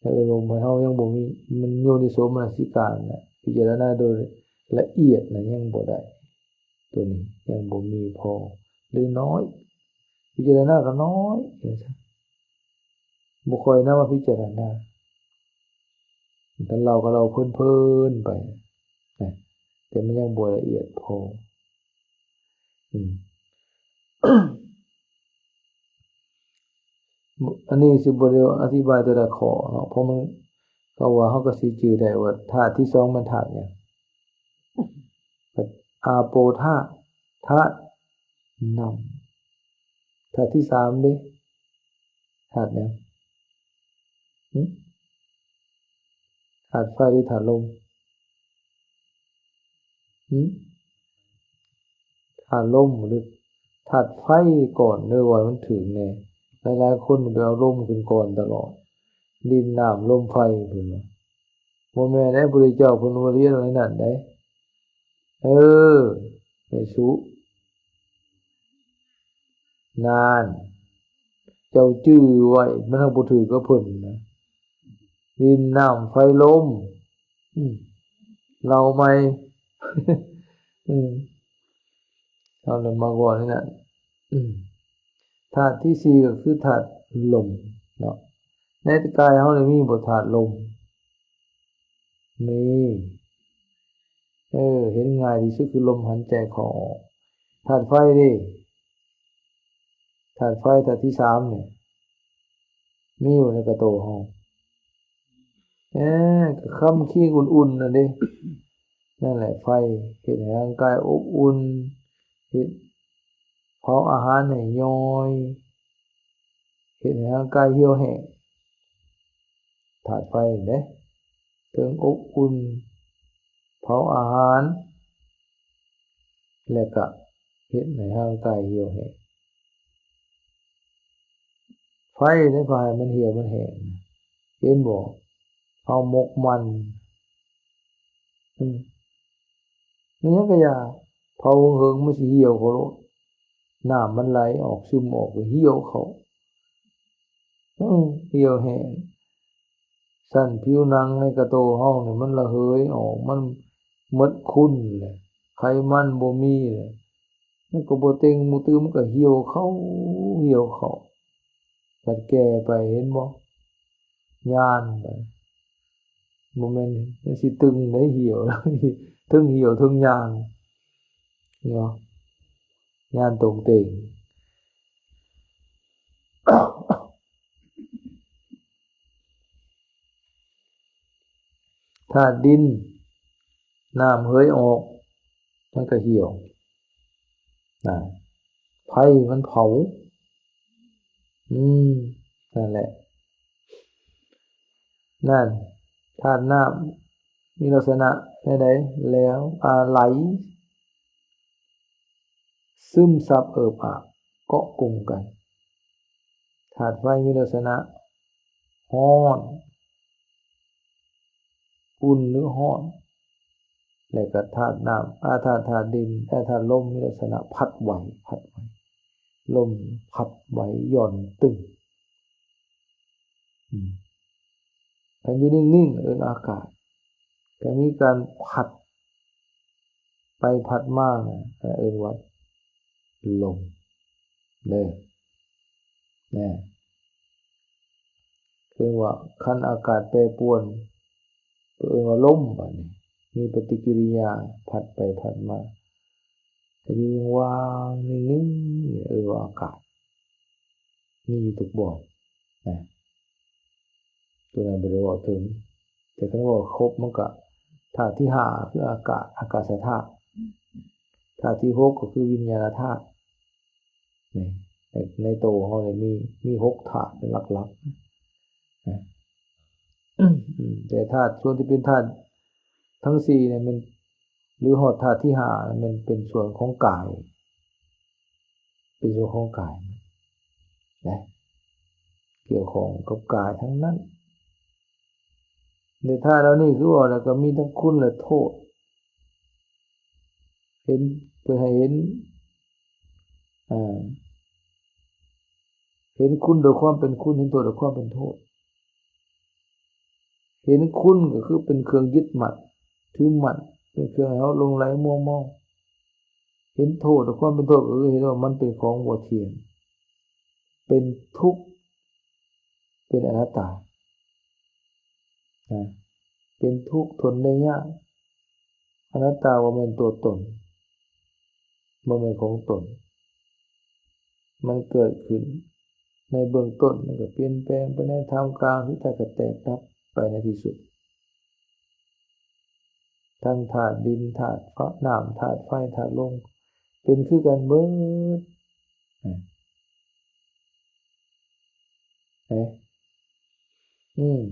ແລ້ວເອີ້ນວ່າເຮົາຍັງບໍ່ມີ ມັນໂຍນິໂສມະນະສິການນະ ພິຈາລະນາໂດຍລະອຽດນະ ຍັງບໍ່ໄດ້ ໂຕນີ້ຍັງບໍ່ມີພໍ ຫຼືນ້ອຍ ພິຈາລະນາກໍນ້ອຍ ວ່າຊັ້ນ ບໍ່ຄ່ອຍນຳມາພິຈາລະນາ ຄັນເລົ່າກໍເລົ່າເພີນໆໄປນະ ແຕ່ມັນຍັງບໍ່ລະອຽດພໍ. ອືມ ອັນນີ້ຊິບໍ່ໄດ້ອະທິບາຍແຕ່ລະຂໍ້ເນາະ ເພາະມັນ ເພາະວ່າເຮົາກໍຊິຈື່ໄດ້ວ່າທາດທີສອງແມ່ນທາດຫຍັງ ອາໂປທາດ ທາດນ້ຳ ທາດທີສາມເດ້ ທາດຫຍັງ? ຫື? ທາດໄຟ ຫຼື ທາດລົມ? ຫື? ທາດລົມ ຫຼື ທາດໄຟກ່ອນ ເດີ ວ່າມັນຖືກແນ່. ຫຼາຍໆຄົນໄປເອົາລົມຂຶ້ນກ່ອນຕະຫຼອດ ດິນ ນ້ຳ ລົມ ໄຟ ເພິ່ນວ່າ. ບໍ່ແມ່ນເດ້ ພະພຸດທະເຈົ້າເພິ່ນບໍ່ໄດ້ຮຽນໄວ້ນັ້ນເດ້. ເອີ ແມ່ສຸ ນານ ເຈົ້າຈື່ໄວ້ ມັນທັງບໍ່ຖືກກັບເພິ່ນນະ ດິນ ນ້ຳ ໄຟ ລົມ. ອືມ ເລົ່າໃໝ່ ອືມ ເຮົາລະມັກເວົ້າແນວນັ້ນ. ອືມ ທາດທີສີ່ກໍຄືທາດລົມເນາະ. ໃນກາຍເຮົານີ້ມີບໍ່ທາດລົມ? ມີ. ເອີ ເຫັນງ່າຍທີ່ສຸດຄືລົມຫາຍໃຈເຂົ້າອອກ. ທາດໄຟເດ? ທາດໄຟ ທາດທີສາມນີ້ ມີຢູ່ໃນກະໂຕເຮົາ. ເອີ ກໍຄຳຄີງອຸ່ນໆນັ້ນເດ້. ນັ້ນແຫຼະ ໄຟເຮັດໃຫ້ຮ່າງກາຍອົບອຸ່ນ ເຮັດ ເຜົາອາຫານໃຫ້ຍ່ອຍ ເຮັດໃຫ້ຮ່າງກາຍຫ່ຽວແຫ້ງ. ທາດໄຟເດ້ ເຖິງອົບອຸ່ນ ເຜົາອາຫານ ແລະກະເຮັດໃຫ້ຮ່າງກາຍຫ່ຽວແຫ້ງ. ໄຟເດ້ ເຜົາໃຫ້ມັນຫ່ຽວມັນແຫ້ງ ເຫັນບໍ່? ເຜົາໝົກມັນ ອືມ ແມ່ນຫຍັງກະຢ່າ ເຜົາເຫິງໆ ມັນຊິຫ່ຽວເຂົ້າໂລດ. ນ້ຳມັນໄຫຼອອກ ຊຶມອອກ ກໍຫ່ຽວເຂົ້າ ເອີ ຫ່ຽວແຫ້ງ. ຊັ້ນຜິວໜັງໃນກະໂຕເຮົານີ້ ມັນລະເຫີຍອອກ ມັນໝົດຂຸ່ນແຫຼະ ໄຂມັນບໍ່ມີແຫຼະ ມັນກໍບໍ່ເຕັງບໍ່ຕຶງ ມັນກໍຫ່ຽວເຂົ້າ ຫ່ຽວເຂົ້າ. ບັດແກ່ໄປ ເຫັນບໍ່? ຍານໄປ ບໍ່ແມ່ນມັນຊິຕຶງໄດ້ ຫ່ຽວ ເທິງຫ່ຽວເທິງຍານເນາະ ຍານຕົງເຕັງ. ທາດດິນ ນ້ຳເຫີຍອອກ ມັນກະຫ່ຽວນະ ໄຟມັນເຜົາ. ອືມ ນັ້ນແຫຼະ ນັ້ນ ທາດນ້ຳມີລັກສະນະແນວໃດ? ແຫຼວ ອາ ໄຫຼ ຊຶມຊັບເອີບອາບ ເກາະກົງກັນ. ທາດໄຟມີລັກສະນະຮ້ອນ, ອຸ່ນ ຫຼື ຮ້ອນ ແລະ ກໍທາດນ້ຳ, ອາ ທາດ ທາດດິນ ແລະ ທາດລົມມີລັກສະນະພັດໄຫວ, ພັດໄຫວ, ລົມພັດໄຫວ ຢ່ອນຕຶງ. ອືມ ຄັນຢູ່ນິ່ງໆ ເອີ້ນອາກາດ, ຄັນມີການພັດໄປພັດມາ ເອີ້ນວ່າລົມເດີ ແນ່. ຄືວ່າຄັນອາກາດແປປວນ ເອີ້ນວ່າລົມ, ບາດນີ້ມີປະຕິກິລິຍາພັດໄປພັດມາ, ຖ້າຢູ່ວ່າງໆ ນິ່ງໆ ເອີ້ນວ່າອາກາດ. ມີຢູ່ທຸກບ່ອນນະ, ຕົວນັ້ນບໍ່ໄດ້ເວົ້າເຖິງ. ແຕ່ຄັນເວົ້າຄົບ ມັນກະ ທາດທີຫ້າ ຄືອາກາດ, ອາກາສະທາດ, ທາດທີຫົກ ກໍຄືວິນຍານະທາດ. ນີ້ ໃນ ໃນໂຕເຮົານີ້ມີ ມີຫົກທາດເປັນຫຼັກໆນະ. ອືມ ແຕ່ທາດ ສ່ວນທີ່ເປັນທາດທັງສີ່ນີ້ແມ່ນ ຫຼື ຮອດທາດທີຫ້າ ແມ່ນເປັນສ່ວນຂອງກາຍ, ເປັນສ່ວນຂອງກາຍນະ, ກ່ຽວຂ້ອງກັບກາຍທັງນັ້ນ. ໃນທາດເຫຼົ່ານີ້ ຄືເວົ້າແລ້ວກໍມີທັງຄຸນ ແລະ ໂທດ. ເຫັນ ເພິ່ນໃຫ້ເຫັນ ອ່າ ເຫັນຄຸນໂດຍຄວາມເປັນຄຸນ, ເຫັນໂທດໂດຍຄວາມເປັນໂທດ. ເຫັນຄຸນກໍຄືເປັນເຄື່ອງຍຶດໝັ້ນຖືໝັ້ນ, ເປັນເຄື່ອງໃຫ້ເຮົາຫຼົງໄຫຼມົວເມົາ. ເຫັນໂທດໂດຍຄວາມເປັນໂທດ ກໍຄືເຫັນວ່າມັນເປັນຂອງບໍ່ທ່ຽງ, ເປັນທຸກ, ເປັນອະນັດຕາ. ນະ ເປັນທຸກ ທົນໄດ້ຍາກ. ອະນັດຕາບໍ່ແມ່ນຕົວຕົນ, ບໍ່ແມ່ນຂອງຕົນ. ມັນເກີດຂຶ້ນໃນເບື້ອງຕົ້ນ, ມັນກໍປ່ຽນແປງໄປໃນທ່າມກາງ, ສຸດທ້າຍກໍແຕກດັບໄປໃນທີ່ສຸດ. ທັງທາດດິນ, ທາດຟ້າ, ນ້ຳ, ທາດໄຟ, ທາດລົມ ເປັນຄືກັນເບີດ. ເອີ ອືມ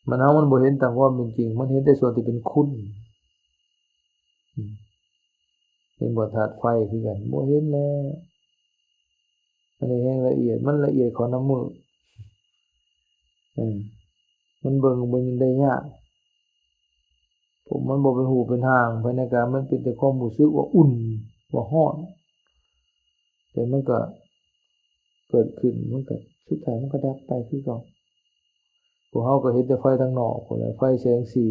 ມັນເຮົາ ມັນບໍ່ເຫັນຕາມຄວາມເປັນຈິງ, ມັນເຫັນແຕ່ສ່ວນທີ່ເປັນຄຸນ. ອືມ ເຫັນບໍ່? ທາດໄຟຄືກັນ ບໍ່ເຫັນແລ້ວ. ອັນນີ້ແຮງລະອຽດ, ມັນລະອຽດເຂົ້ານຳມື. ເອີ ມັນເບິ່ງ ເບິ່ງໄດ້ຍາກ. ພວກມັນບໍ່ເປັນຮູເປັນຮ່າງພາຍໃນກາຍ, ມັນເປັນແຕ່ຄວາມຮູ້ສຶກວ່າອຸ່ນ, ວ່າຮ້ອນ, ແຕ່ມັນກໍເກີດຂຶ້ນ, ມັນກໍ ສຸດທ້າຍມັນກໍດັບໄປຄືເກົ່າ. ພວກເຮົາກໍເຫັນແຕ່ໄຟທາງນອກພຸ້ນແຫຼະ, ໄຟແສງສີ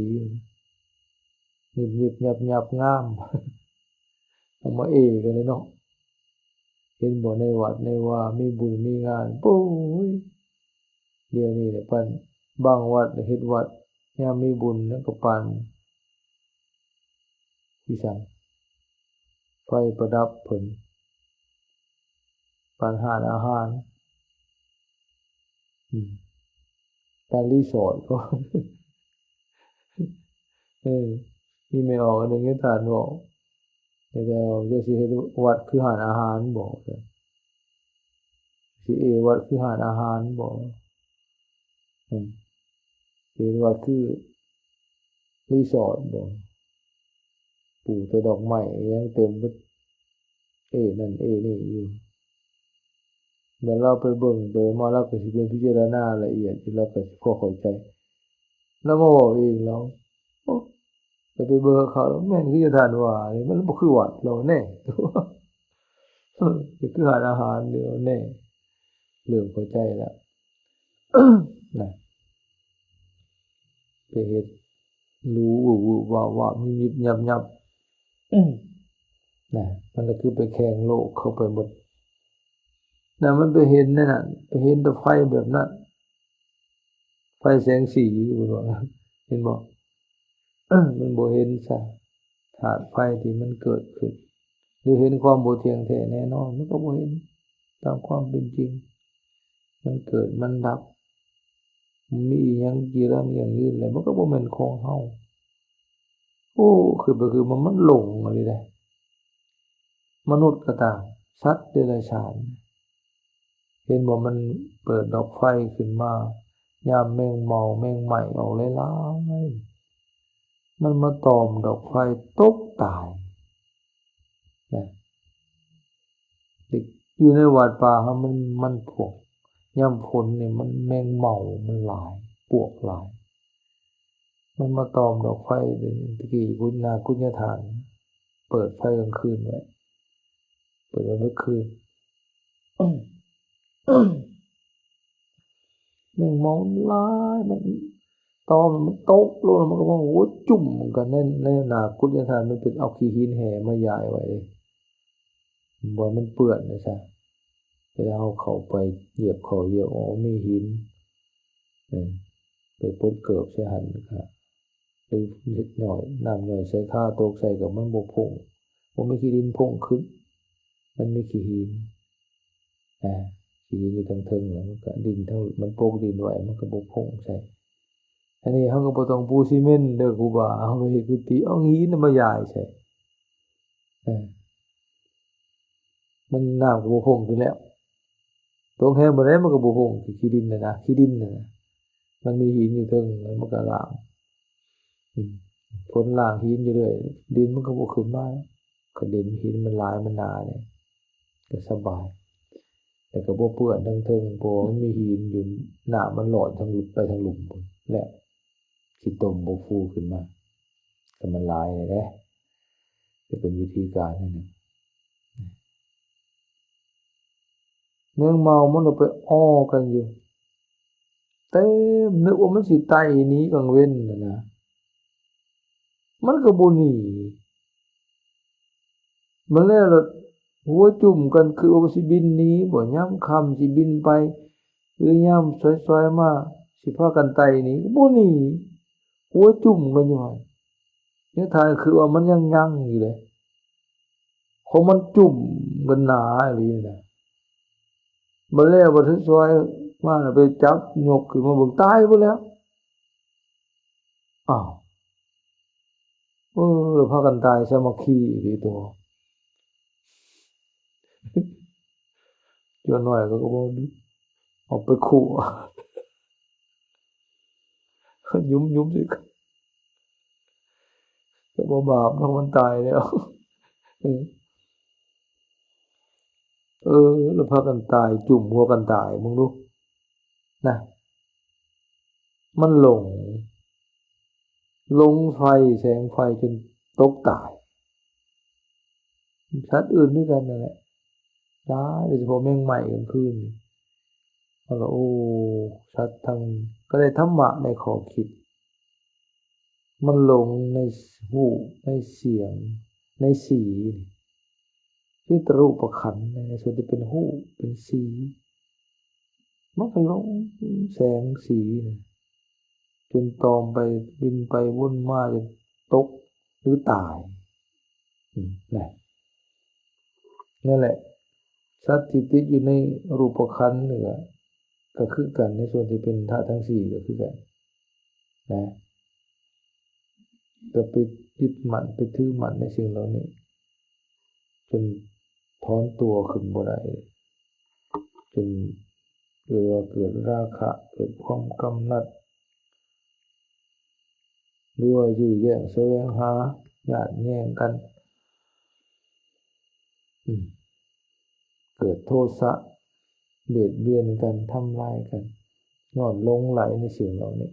ຢູ່ ຍິບໆ ຍັບໆ ງາມ. ເອົາມາເອກັນເລີຍເນາະ. ເຫັນບໍ່ ໃນວັດໃນວາມີບຸນມີງານ ໂອ້ຍ ດຽວນີ້ແຫຼະ ປານບາງວັດເຮັດວັດ ຍາມມີບຸນແລ້ວກໍປານ ອີ່ສັງ ໄຟປະດັບເພິ່ນ ປານຮ້ານອາຫານ ອືມ ປານຣີສອດກໍ ເອີ ມີແມ່ອອກອັນໜຶ່ງໃຫ້ທ່ານເວົ້າ ແຕ່ວ່າເຈົ້າຊິເຮັດວັດຄືຮ້ານອາຫານບໍ? ຊິເອວັດຄືຮ້ານອາຫານບໍ? ອືມ ຊິເຮັດວັດຄືຣີສອດບໍ? ປູກແຕ່ດອກໄມ້ຫຍັງເຕັມເບິດ ເອນັ້ນເອນີ້ຢູ່. ແລ້ວລາວໄປເບິ່ງໄປມາ ລາວກໍຊິໄປພິຈາລະນາລະອຽດ ລາວກໍຊິພໍເຂົ້າໃຈ. ລາວມາເວົ້າເອງລາວ ໂອ້ ແຕ່ໄປເບິ່ງຄັກໆ ແມ່ນຄືທີ່ທ່ານວ່ານີ້ ມັນບໍ່ຄືວັດລາວແນ່ ເອີ ຄືຮ້ານອາຫານລາວແນ່. ເລີ່ມເຂົ້າໃຈແລ້ວນະ ໄປເຮັດຫຼູວືບໆ ວາບໆ ຍິບໆ ຍັບໆ ນະ ມັນກໍຄືໄປແຂ່ງໂລກເຂົ້າໄປໝົດນະ. ມັນໄປເຫັນໃນນັ້ນ ໄປເຫັນແຕ່ໄຟແບບນັ້ນ ໄຟແສງສີ ເພິ່ນວ່າ ເຫັນບໍ່? ມັນບໍ່ເຫັນຊະ ທາດໄຟທີ່ມັນເກີດຂຶ້ນ ຫຼື ເຫັນຄວາມບໍ່ທ່ຽງແທ້ແນ່ນອນ ມັນກໍບໍ່ເຫັນຕາມຄວາມເປັນຈິງ. ມັນເກີດ ມັນດັບ ບໍ່ມີອີ່ຫຍັງຈີລັງຢັ້ງຢືນ ແລະ ມັນກໍບໍ່ແມ່ນຂອງເຮົາ. ໂອ້ ຄິດໄປຄິດມາ ມັນຫຼົງອີ່ຫຼີເດ້. ມະນຸດກໍຕາມ ສັດເດຍລະສານ ເຫັນບໍ່ ມັນເປີດດອກໄຟຂຶ້ນມາ ຍາມແມງເມົາແມງໄມ້ອອກຫຼາຍໆ ມັນມາຕອມດອກໄຟ ຕົກຕາຍນະ. ຢູ່ໃນວັດປ່າເຮົາມັນ ມັນພວກ ຍາມຝົນນີ້ມັນແມງເມົາມັນຫຼາຍ ປວກຫຼາຍ ມັນມາຕອມດອກໄຟ. ແຕ່ກີ້ກຸນາກຸນຍະຖານເປີດໄຟກາງຄືນໄວ້ ເປີດໄວ້ເບິດຄືນ ແມງເມົາມັນຫຼາຍ ມັນຕອມ ມັນຕົກລົງ ມັນກໍມາຫົວຈຸ້ມກັນໃນ ໃນໜ້າກຸດຍະຖານ. ມັນເປັນເອົາຂີ້ຫີນແຫ່ມາຢາຍໄວ້ເດ້ ບໍ່ໃຫ້ມັນເປື້ອນວ່າຊັ້ນ. ເວລາເຮົາເຂົ້າໄປຢຽບເຂົ້າຢຽບອອກ ມີຫີນ ເອີ ໄປປົດເກີບໃສ່ຫັ້ນ ກໍ ຫຼືເຮັດຍ້ອຍ ນ້ຳຍ້ອຍໃສ່ຂາ ຕົກໃສ່ກໍມັນບໍ່ພົ້ງ ບໍ່ມີຂີ້ດິນພົ້ງຂຶ້ນ ມັນມີຂີ້ຫີນ ອາ ຂີ້ຫີນຢູ່ທາງເທິງ ແລ້ວມັນກໍດິນທາງ ມັນປົກດິນໄວ້ ມັນກໍບໍ່ພົ້ງໃສ່. ອັນນີ້ເຮົາກໍບໍ່ຕ້ອງປູຊີເມັນເດີຄູບາ ເຮົາໄປເຮັດກຸຕິ ເອົາຫີນມາຢາຍໃສ່ ເອີ ມັນ ນ້ຳກໍບໍ່ພົ້ງຂຶ້ນແລ້ວ. ຕົກແຮງປານໃດມັນກໍບໍ່ພົ້ງ ຂີ້ດິນນະນະ ຂີ້ດິນນະນະ ມັນມີຫີນຢູ່ເທິງ ມັນກໍລ້າງ ອືມ ຝົນລ້າງຫີນຢູ່ເລື້ອຍ ດິນມັນກໍບໍ່ຂຶ້ນມາ. ຄັນດິນຫີນມັນຫຼາຍ ມັນໜານີ້ ກໍສະບາຍ ແລ້ວກໍບໍ່ເປື້ອນທາງເທິງ ເພາະວ່າມັນມີຫີນຢູ່ ນ້ຳມັນຫຼອດທາງ ໄປທາງລຸ່ມພຸ້ນ ແລ້ວຂີ້ຕົມບໍ່ຟູຂຶ້ນມາ ກໍມັນຫຼາຍແດ່. ກໍເປັນວິທີການອັນໜຶ່ງ. ແມງເມົາມັນກໍໄປອໍ້ກັນຢູ່ເຕັມ ນຶກວ່າມັນຊິໄຕ່ໜີກາງເວັນຫັ້ນນະ ມັນກໍບໍ່ໜີ. ມາແລ້ວລະຫົວຈຸ້ມກັນ ຄືວ່າຊິບິນໜີບໍ ຍາມຄ່ຳຊິບິນໄປ ຫຼືຍາມສວຍໆມາ ຊິພາກັນໄຕ່ໜີ ກໍບໍ່ໜີ ຫົວຈຸ້ມກັນຢູ່ຫັ້ນ. ຍັງຖ່າຍຄືວ່າມັນຍັງຍັງຢູ່ເດ້ ຂອງມັນຈຸ້ມກັນໜາອີ່ຫຼີນະ. ບັດແລ້ວບັດສວຍໆມາ ໄປຈັບຍົກຂຶ້ນມາເບິ່ງ ຕາຍເບິດແລ້ວ. ອ້າວ ເອີ ແລ້ວພາກັນຕາຍສາມັກຄີອີ່ຫຼີຕົວະ. ຈົວໜ້ອຍກໍບໍ່ເອົາໄປຂົ້ວ ຫຍຸມໆຊິ ກໍບໍ່ບາບເນາະ ມັນຕາຍແລ້ວ. ເອີ ເອີ ແລ້ວພາກັນຕາຍ ຈຸ້ມຫົວກັນຕາຍ ເບິ່ງດູນະ. ມັນຫຼົງ ຫຼົງໄຟ ແສງໄຟຈົນຕົກຕາຍ. ສັດອື່ນຄືກັນນັ້ນແຫຼະ ຫຼາຍ ໂດຍສະເພາະແມງໄມ້ກາງຄືນນີ້. ເອົາລະ ໂອ້ ສັດທັງ ກໍໄດ້ທຳມະ ໄດ້ຂໍ້ຄິດ. ມັນຫຼົງໃນຮູບ ໃນສຽງ ໃນສີນີ້ ເປັນຮູບປະຂັນ ໃນສ່ວນທີ່ເປັນຮູບ ເປັນສີ ມັນກໍຫຼົງແສງສີນີ້ ຈົນຕອມໄປ ວິນໄປວົນມາ ຈົນຕົກ ຫຼືຕາຍ. ອືມ ນະ ນັ້ນແຫຼະ ສັດທີ່ຕິດຢູ່ໃນຮູບປະຂັນນີ້ກໍ ກໍຄືກັນ ໃນສ່ວນທີ່ເປັນທາດທັງສີ່ກໍຄືກັນນະ ກໍໄປຍຶດໝັ້ນ ໄປຖືໝັ້ນໃນສິ່ງເຫຼົ່ານີ້ ຈົນຖອນຕົວຂຶ້ນບໍ່ໄດ້ ຈົນເກີດວ່າເກີດລາຄະ ເກີດຄວາມກຳໜັດ ຫຼືວ່າຢື້ແຍ່ງສະແຫວງຫາ ຍາດແຍ່ງກັນ ອືມ ເກີດໂທສະ ບຽດບຽນກັນ ທຳລາຍກັນ ຍ້ອນຫຼົງໄຫຼໃນສິ່ງເຫຼົ່ານີ້.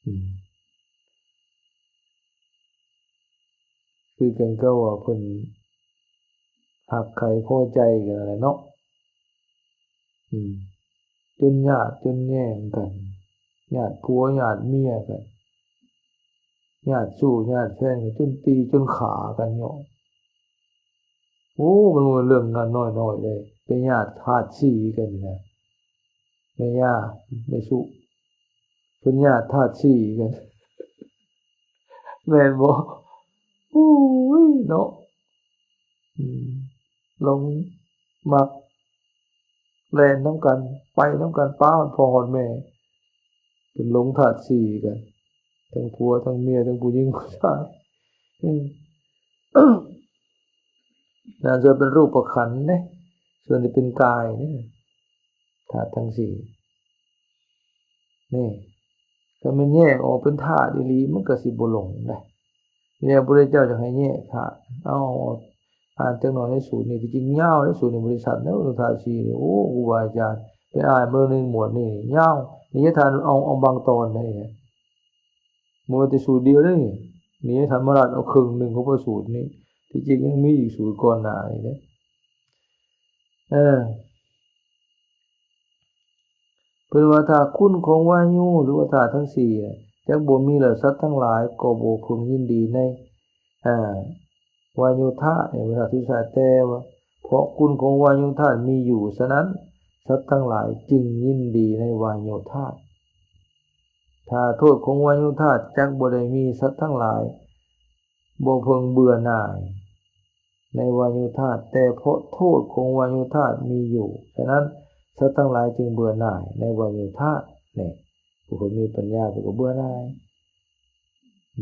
ອືມ ຄືກັນກັບວ່າເພິ່ນຮັກໃຄ່ພໍໃຈກັນນັ້ນແຫຼະເນາະ. ອືມ ຈົນຍາດຈົນແຍ່ງກັນ ຍາດຜົວຍາດເມຍກັນ ຍາດຊູ້ຍາດແຟນກັນ ຈົນຕີຈົນຂ້າກັນຍ້ອນ ໂອ້ ມັນບໍ່ແມ່ນເລື່ອງງານນ້ອຍໆເດ້ ໄປຍາດທາດສີກັນນີ້ນະ ແມ່ຍ່າແມ່ສຸ ເພິ່ນຍາດທາດສີກັນ ແມ່ນບໍ່? ໂອ້ຍເນາະ ອືມ ຫຼົງມັກ ແລ່ນນຳກັນ ໄປນຳກັນ ປາຮອດພໍ່ຮອດແມ່ ເປັນຫຼົງທາດສີກັນ ທັງຜົວທັງເມຍ ທັງຜູ້ຍິງຜູ້ຊາຍ. ອືມ ນັ້ນສ່ວນເປັນຮູບປະຂັນເດ້ ສ່ວນທີ່ເປັນກາຍເດ້ ທາດທັງສີ່ນີ້ ຖ້າແມ່ນແຍກອອກເປັນທາດອີ່ຫຼີ ມັນກໍຊິບໍ່ຫຼົງເດ້. ແລ້ວພະພຸດທະເຈົ້າຈັ່ງໃຫ້ແຍກທາດ ເອົາ ອ່ານຈັກໜ່ອຍໃນສູດນີ້ ທີ່ຈິງຍາວເດ້ ສູດນີ້ບໍ່ໄດ້ສັ້ນເດ້ ທາດສີ່ນີ້ ໂອ້ ຄູບາອາຈານ ໄປອ່ານເບິ່ງໃນໝວດນີ້ຍາວ ນີ້ທ່ານເອົາ ເອົາບາງຕອນເດ້ ບໍ່ແມ່ນແຕ່ສູດດຽວເດ້ ນີ້ ນີ້ທ່ານມະລັດເອົາເຄິ່ງໜຶ່ງຂອງພະສູດນີ້ ທີ່ຈິງຍັງມີອີກສູດກ່ອນໜ້ານີ້ເດ້ ເອີ ເພິ່ນວ່າ ຖ້າຄຸນຂອງວາຍຸ ຫຼືວ່າທາດທັງສີ່ ຈັກບໍ່ມີແລ້ວ ສັດທັງຫຼາຍກໍບໍ່ເພິ່ງຍິນດີໃນ ອາ ວາຍຸທາດ ໃນເວລາສຸດທ້າຍ ແຕ່ວ່າເພາະຄຸນຂອງວາຍຸທາດມີຢູ່ ສະນັ້ນ ສັດທັງຫຼາຍຈຶ່ງຍິນດີໃນວາຍຸທາດ. ຖ້າໂທດຂອງວາຍຸທາດຈັກບໍ່ໄດ້ມີ ສັດທັງຫຼາຍບໍ່ເພິ່ງເບື່ອໜ່າຍໃນວາຍຸທາດ ແຕ່ເພາະໂທດຂອງວາຍຸທາດມີຢູ່ ສະນັ້ນ ສັດທັງຫຼາຍຈຶ່ງເບື່ອໜ່າຍໃນວາຍຸທາດ. ນີ້ ຜູ້ຄົນມີປັນຍາເພິ່ນກໍເບື່ອໜ່າຍ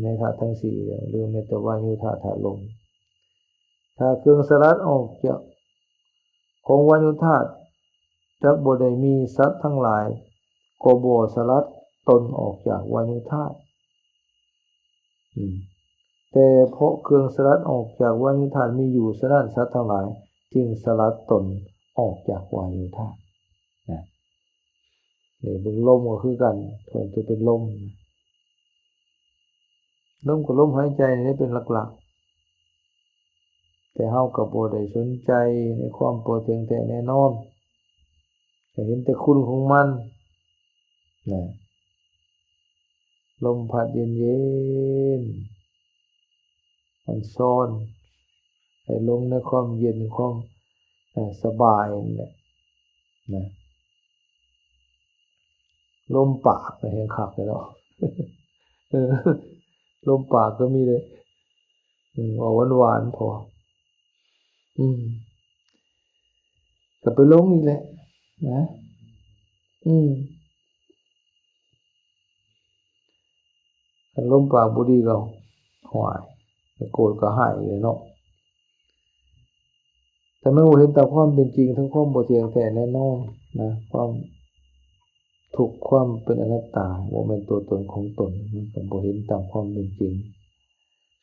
ໃນທາດທັງສີ່ ຫຼືແມ່ນແຕ່ວາຍຸທາດ ທາດລົມ. ຖ້າເຄື່ອງສະຫຼັດອອກຈາກ ຂອງວາຍຸທາດຈັກບໍ່ໄດ້ມີ ສັດທັງຫຼາຍກໍບໍ່ສະຫຼັດຕົນອອກຈາກວາຍຸທາດ. ອືມ ແຕ່ເພາະເຄື່ອງສະຫຼັດອອກຈາກວາຍຸທາດມີຢູ່ ສະນັ້ນ ສັດທັງຫຼາຍຈຶ່ງສະຫຼັດຕົນອອກຈາກວາຍຸທາດນະ. ນີ້ເບິ່ງລົມກໍຄືກັນ ເພິ່ນຈະເປັນລົມ ລົມກໍລົມຫາຍໃຈນີ້ເປັນຫຼັກໆ ແຕ່ເຮົາກໍບໍ່ໄດ້ສົນໃຈໃນຄວາມບໍ່ທ່ຽງແທ້ແນ່ນອນ ກໍເຫັນແຕ່ຄຸນຂອງມັນນະ. ລົມພັດເຢັນໆ ມັນຊ້ອນໃຫ້ລົງໃນຄວາມເຢັນ ຄວາມ ເອີ ສະບາຍນັ້ນແຫຼະນະ. ລົມປາກກໍແຮງຄັກເລີຍເນາະ ເອີ ລົມປາກກໍມີເດ້ ອືມ ເວົ້າຫວານໆ ພໍ ອືມ ກໍໄປລົມອີກແຫຼະນະ ອືມ. ຄັນລົມປາກບໍ່ດີກໍ ຫ້ວຍ ໂກດກໍຮ້າຍເລີຍເນາະ. ແຕ່ມັນບໍ່ເຫັນຕາມຄວາມເປັນຈິງ ທັງຄວາມບໍ່ທ່ຽງແທ້ແນ່ນອນນະ ຄວາມທຸກ ຄວາມເປັນອະນັດຕາ ບໍ່ແມ່ນຕົວຕົນຂອງຕົນ ມັນກໍບໍ່ເຫັນຕາມຄວາມເປັນຈິງ.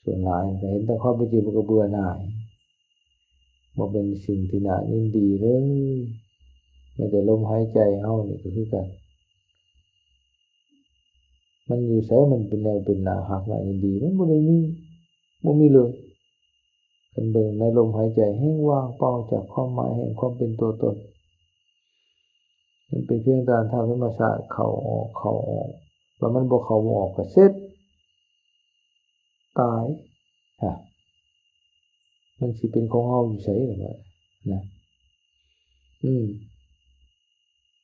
ສ່ວນຫຼາຍຖ້າເຫັນຕາມຄວາມເປັນຈິງ ມັນກໍເບື່ອໜ່າຍ ບໍ່ເປັນສິ່ງທີ່ໜ້າຍິນດີເລີຍ. ແມ້ແຕ່ລົມຫາຍໃຈເຮົານີ້ກໍຄືກັນ ມັນຢູ່ໃສ ມັນເປັນແນວເປັນໜ້າຮັກໜ້າຍິນດີ ມັນບໍ່ໄດ້ມີ ບໍ່ມີເລີຍ. ຄັນເບິ່ງໃນລົມຫາຍໃຈ ແຮ່ງວ່າງເປົ່າຈາກຄວາມໝາຍແຫ່ງຄວາມເປັນຕົວຕົນ ມັນເປັນພຽງແຕ່ທາດທຳມະຊາດ ເຂົ້າອອກ ເຂົ້າອອກ ແລ້ວມັນບໍ່ເຂົ້າບໍ່ອອກກໍເສັດ ຕາຍ ຮະ ມັນຊິເປັນຂອງເຮົາຢູ່ໃສລະບາດນະ? ອືມ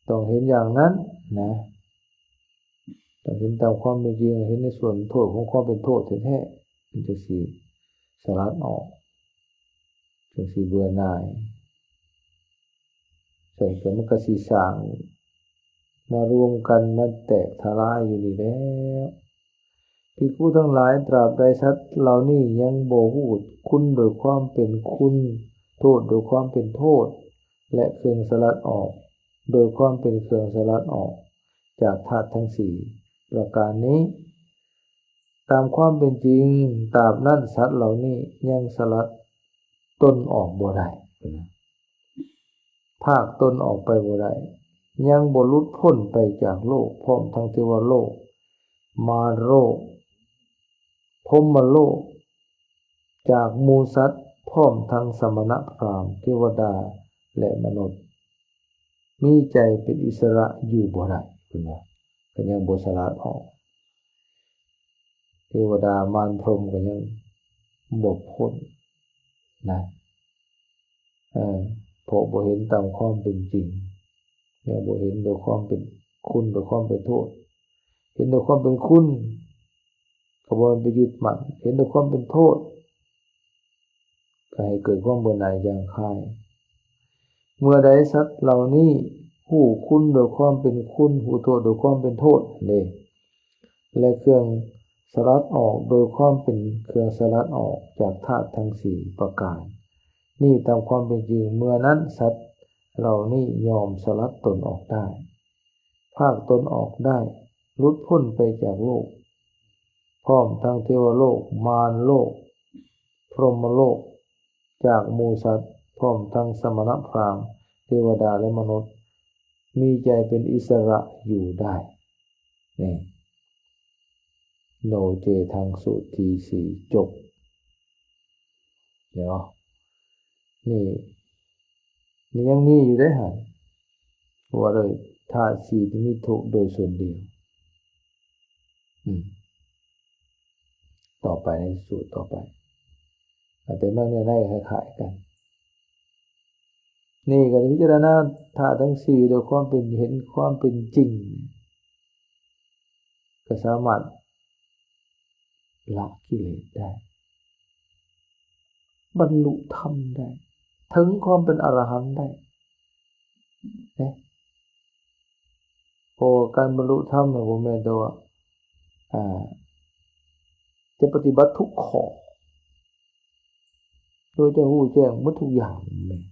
ຕ້ອງເຫັນຢ່າງນັ້ນນະ ຕ້ອງເຫັນຕາມຄວາມເປັນຈິງ ເຫັນໃນສ່ວນໂທດຂອງຄວາມເປັນໂທດແທ້ໆ ມັນຈຶ່ງຊິສະຫຼັດອອກ ຈຶ່ງຊິເບື່ອໜ່າຍ. ໃສ່ກໍມັນກໍຊິສ້າງມາລວມກັນ ມາແຕກທະລາຍຢູ່ນີ້ແລ້ວ. ພິກຂຸທັງຫຼາຍ, ຕາບໃດສັດເຫຼົ່ານີ້ຍັງບໍ່ຮູ້ຄຸນໂດຍຄວາມເປັນຄຸນ, ໂທດໂດຍຄວາມເປັນໂທດ ແລະ ເຄື່ອງສະຫຼັດອອກໂດຍຄວາມເປັນເຄື່ອງສະຫຼັດອອກຈາກທາດທັງສີ່ປະການນີ້, ຕາມຄວາມເປັນຈິງ, ຕາບນັ້ນສັດເຫຼົ່ານີ້ຍັງສະຫຼັດຕົນອອກບໍ່ໄດ້, ພາກຕົນອອກໄປບໍ່ໄດ້, ຍັງບໍ່ຫຼຸດພົ້ນໄປຈາກໂລກ, ພ້ອມທັງເທວະໂລກ, ມານໂລກ, ພົມມະໂລກ, ຈາກໝູ່ສັດ, ພ້ອມທັງສະມະນະພຣາມ, ເທວະດາ ແລະ ມະນຸດ. ມີໃຈເປັນອິດສະຫຼະຢູ່ບໍ່ໄດ້, ເພິ່ນວ່າ ກໍຍັງບໍ່ສະຫຼາດອອກ. ເທວະດາມານພົມກໍຍັງບໍ່ພົ້ນນະ, ເອີ ເພາະບໍ່ເຫັນຕາມຄວາມເປັນຈິງ, ຍັງບໍ່ເຫັນໂດຍຄວາມເປັນຄຸນ, ໂດຍຄວາມເປັນໂທດ. ເຫັນໂດຍຄວາມເປັນຄຸນ ກໍບໍ່ແມ່ນໄປຍຶດໝັ້ນ, ເຫັນແຕ່ຄວາມເປັນໂທດ ກໍໃຫ້ເກີດຄວາມເບື່ອໜ່າຍຢ່າງຄາຍ. ເມື່ອໃດສັດເຫຼົ່ານີ້ຮູ້ຄຸນໂດຍຄວາມເປັນຄຸນ, ຮູ້ໂທດໂດຍຄວາມເປັນໂທດເດ້, ແລະ ເຄື່ອງສະຫຼັດອອກໂດຍຄວາມເປັນເຄື່ອງສະຫຼັດອອກຈາກທາດທັງສີ່ປະການນີ້ຕາມຄວາມເປັນຈິງ, ເມື່ອນັ້ນສັດເຫຼົ່ານີ້ຍ່ອມສະຫຼັດຕົນອອກໄດ້. ພາກຕົນອອກໄດ້, ຫຼຸດພົ້ນໄປຈາກໂລກ, ພ້ອມທັງເທວະໂລກ, ມານໂລກ, ພົມມະໂລກ, ຈາກໝູ່ສັດ ພ້ອມທັງສະມະນະພຣາມ ເທວະດາ ແລະ ມະນຸດ ມີໃຈເປັນອິດສະຫຼະຢູ່ໄດ້. ນີ້ ໂນເຈທັງ ສູດທີສີ່ ຈົບເນາະ. ນີ້ ນີ້ຍັງມີຢູ່ເດ້ຫັ້ນ ວ່າໂດຍທາດສີ່ທີ່ມີທຸກໂດຍສ່ວນດຽວ. ອືມ ຕໍ່ໄປໃນສູດຕໍ່ໄປ ແຕ່ເບື້ອງເນື້ອໃນກໍຄ້າຍໆກັນ. ນີ້ກໍພິຈາລະນາທາດທັງສີ່ດ້ວຍຄວາມເປັນ ເຫັນຄວາມເປັນຈິງ ກໍສາມາດລະກິເລດໄດ້ ບັນລຸທຳໄດ້ ເຖິງຄວາມເປັນອະລະຫັນໄດ້ເດ້. ເພາະວ່າການບັນລຸທຳນີ້ບໍ່ແມ່ນແຕ່ວ່າ ອ່າ ຈະປະຕິບັດທຸກຂໍ້ ໂດຍຈະຮູ້ແຈ້ງໝົດທຸກຢ່າງ. ແມ່ນ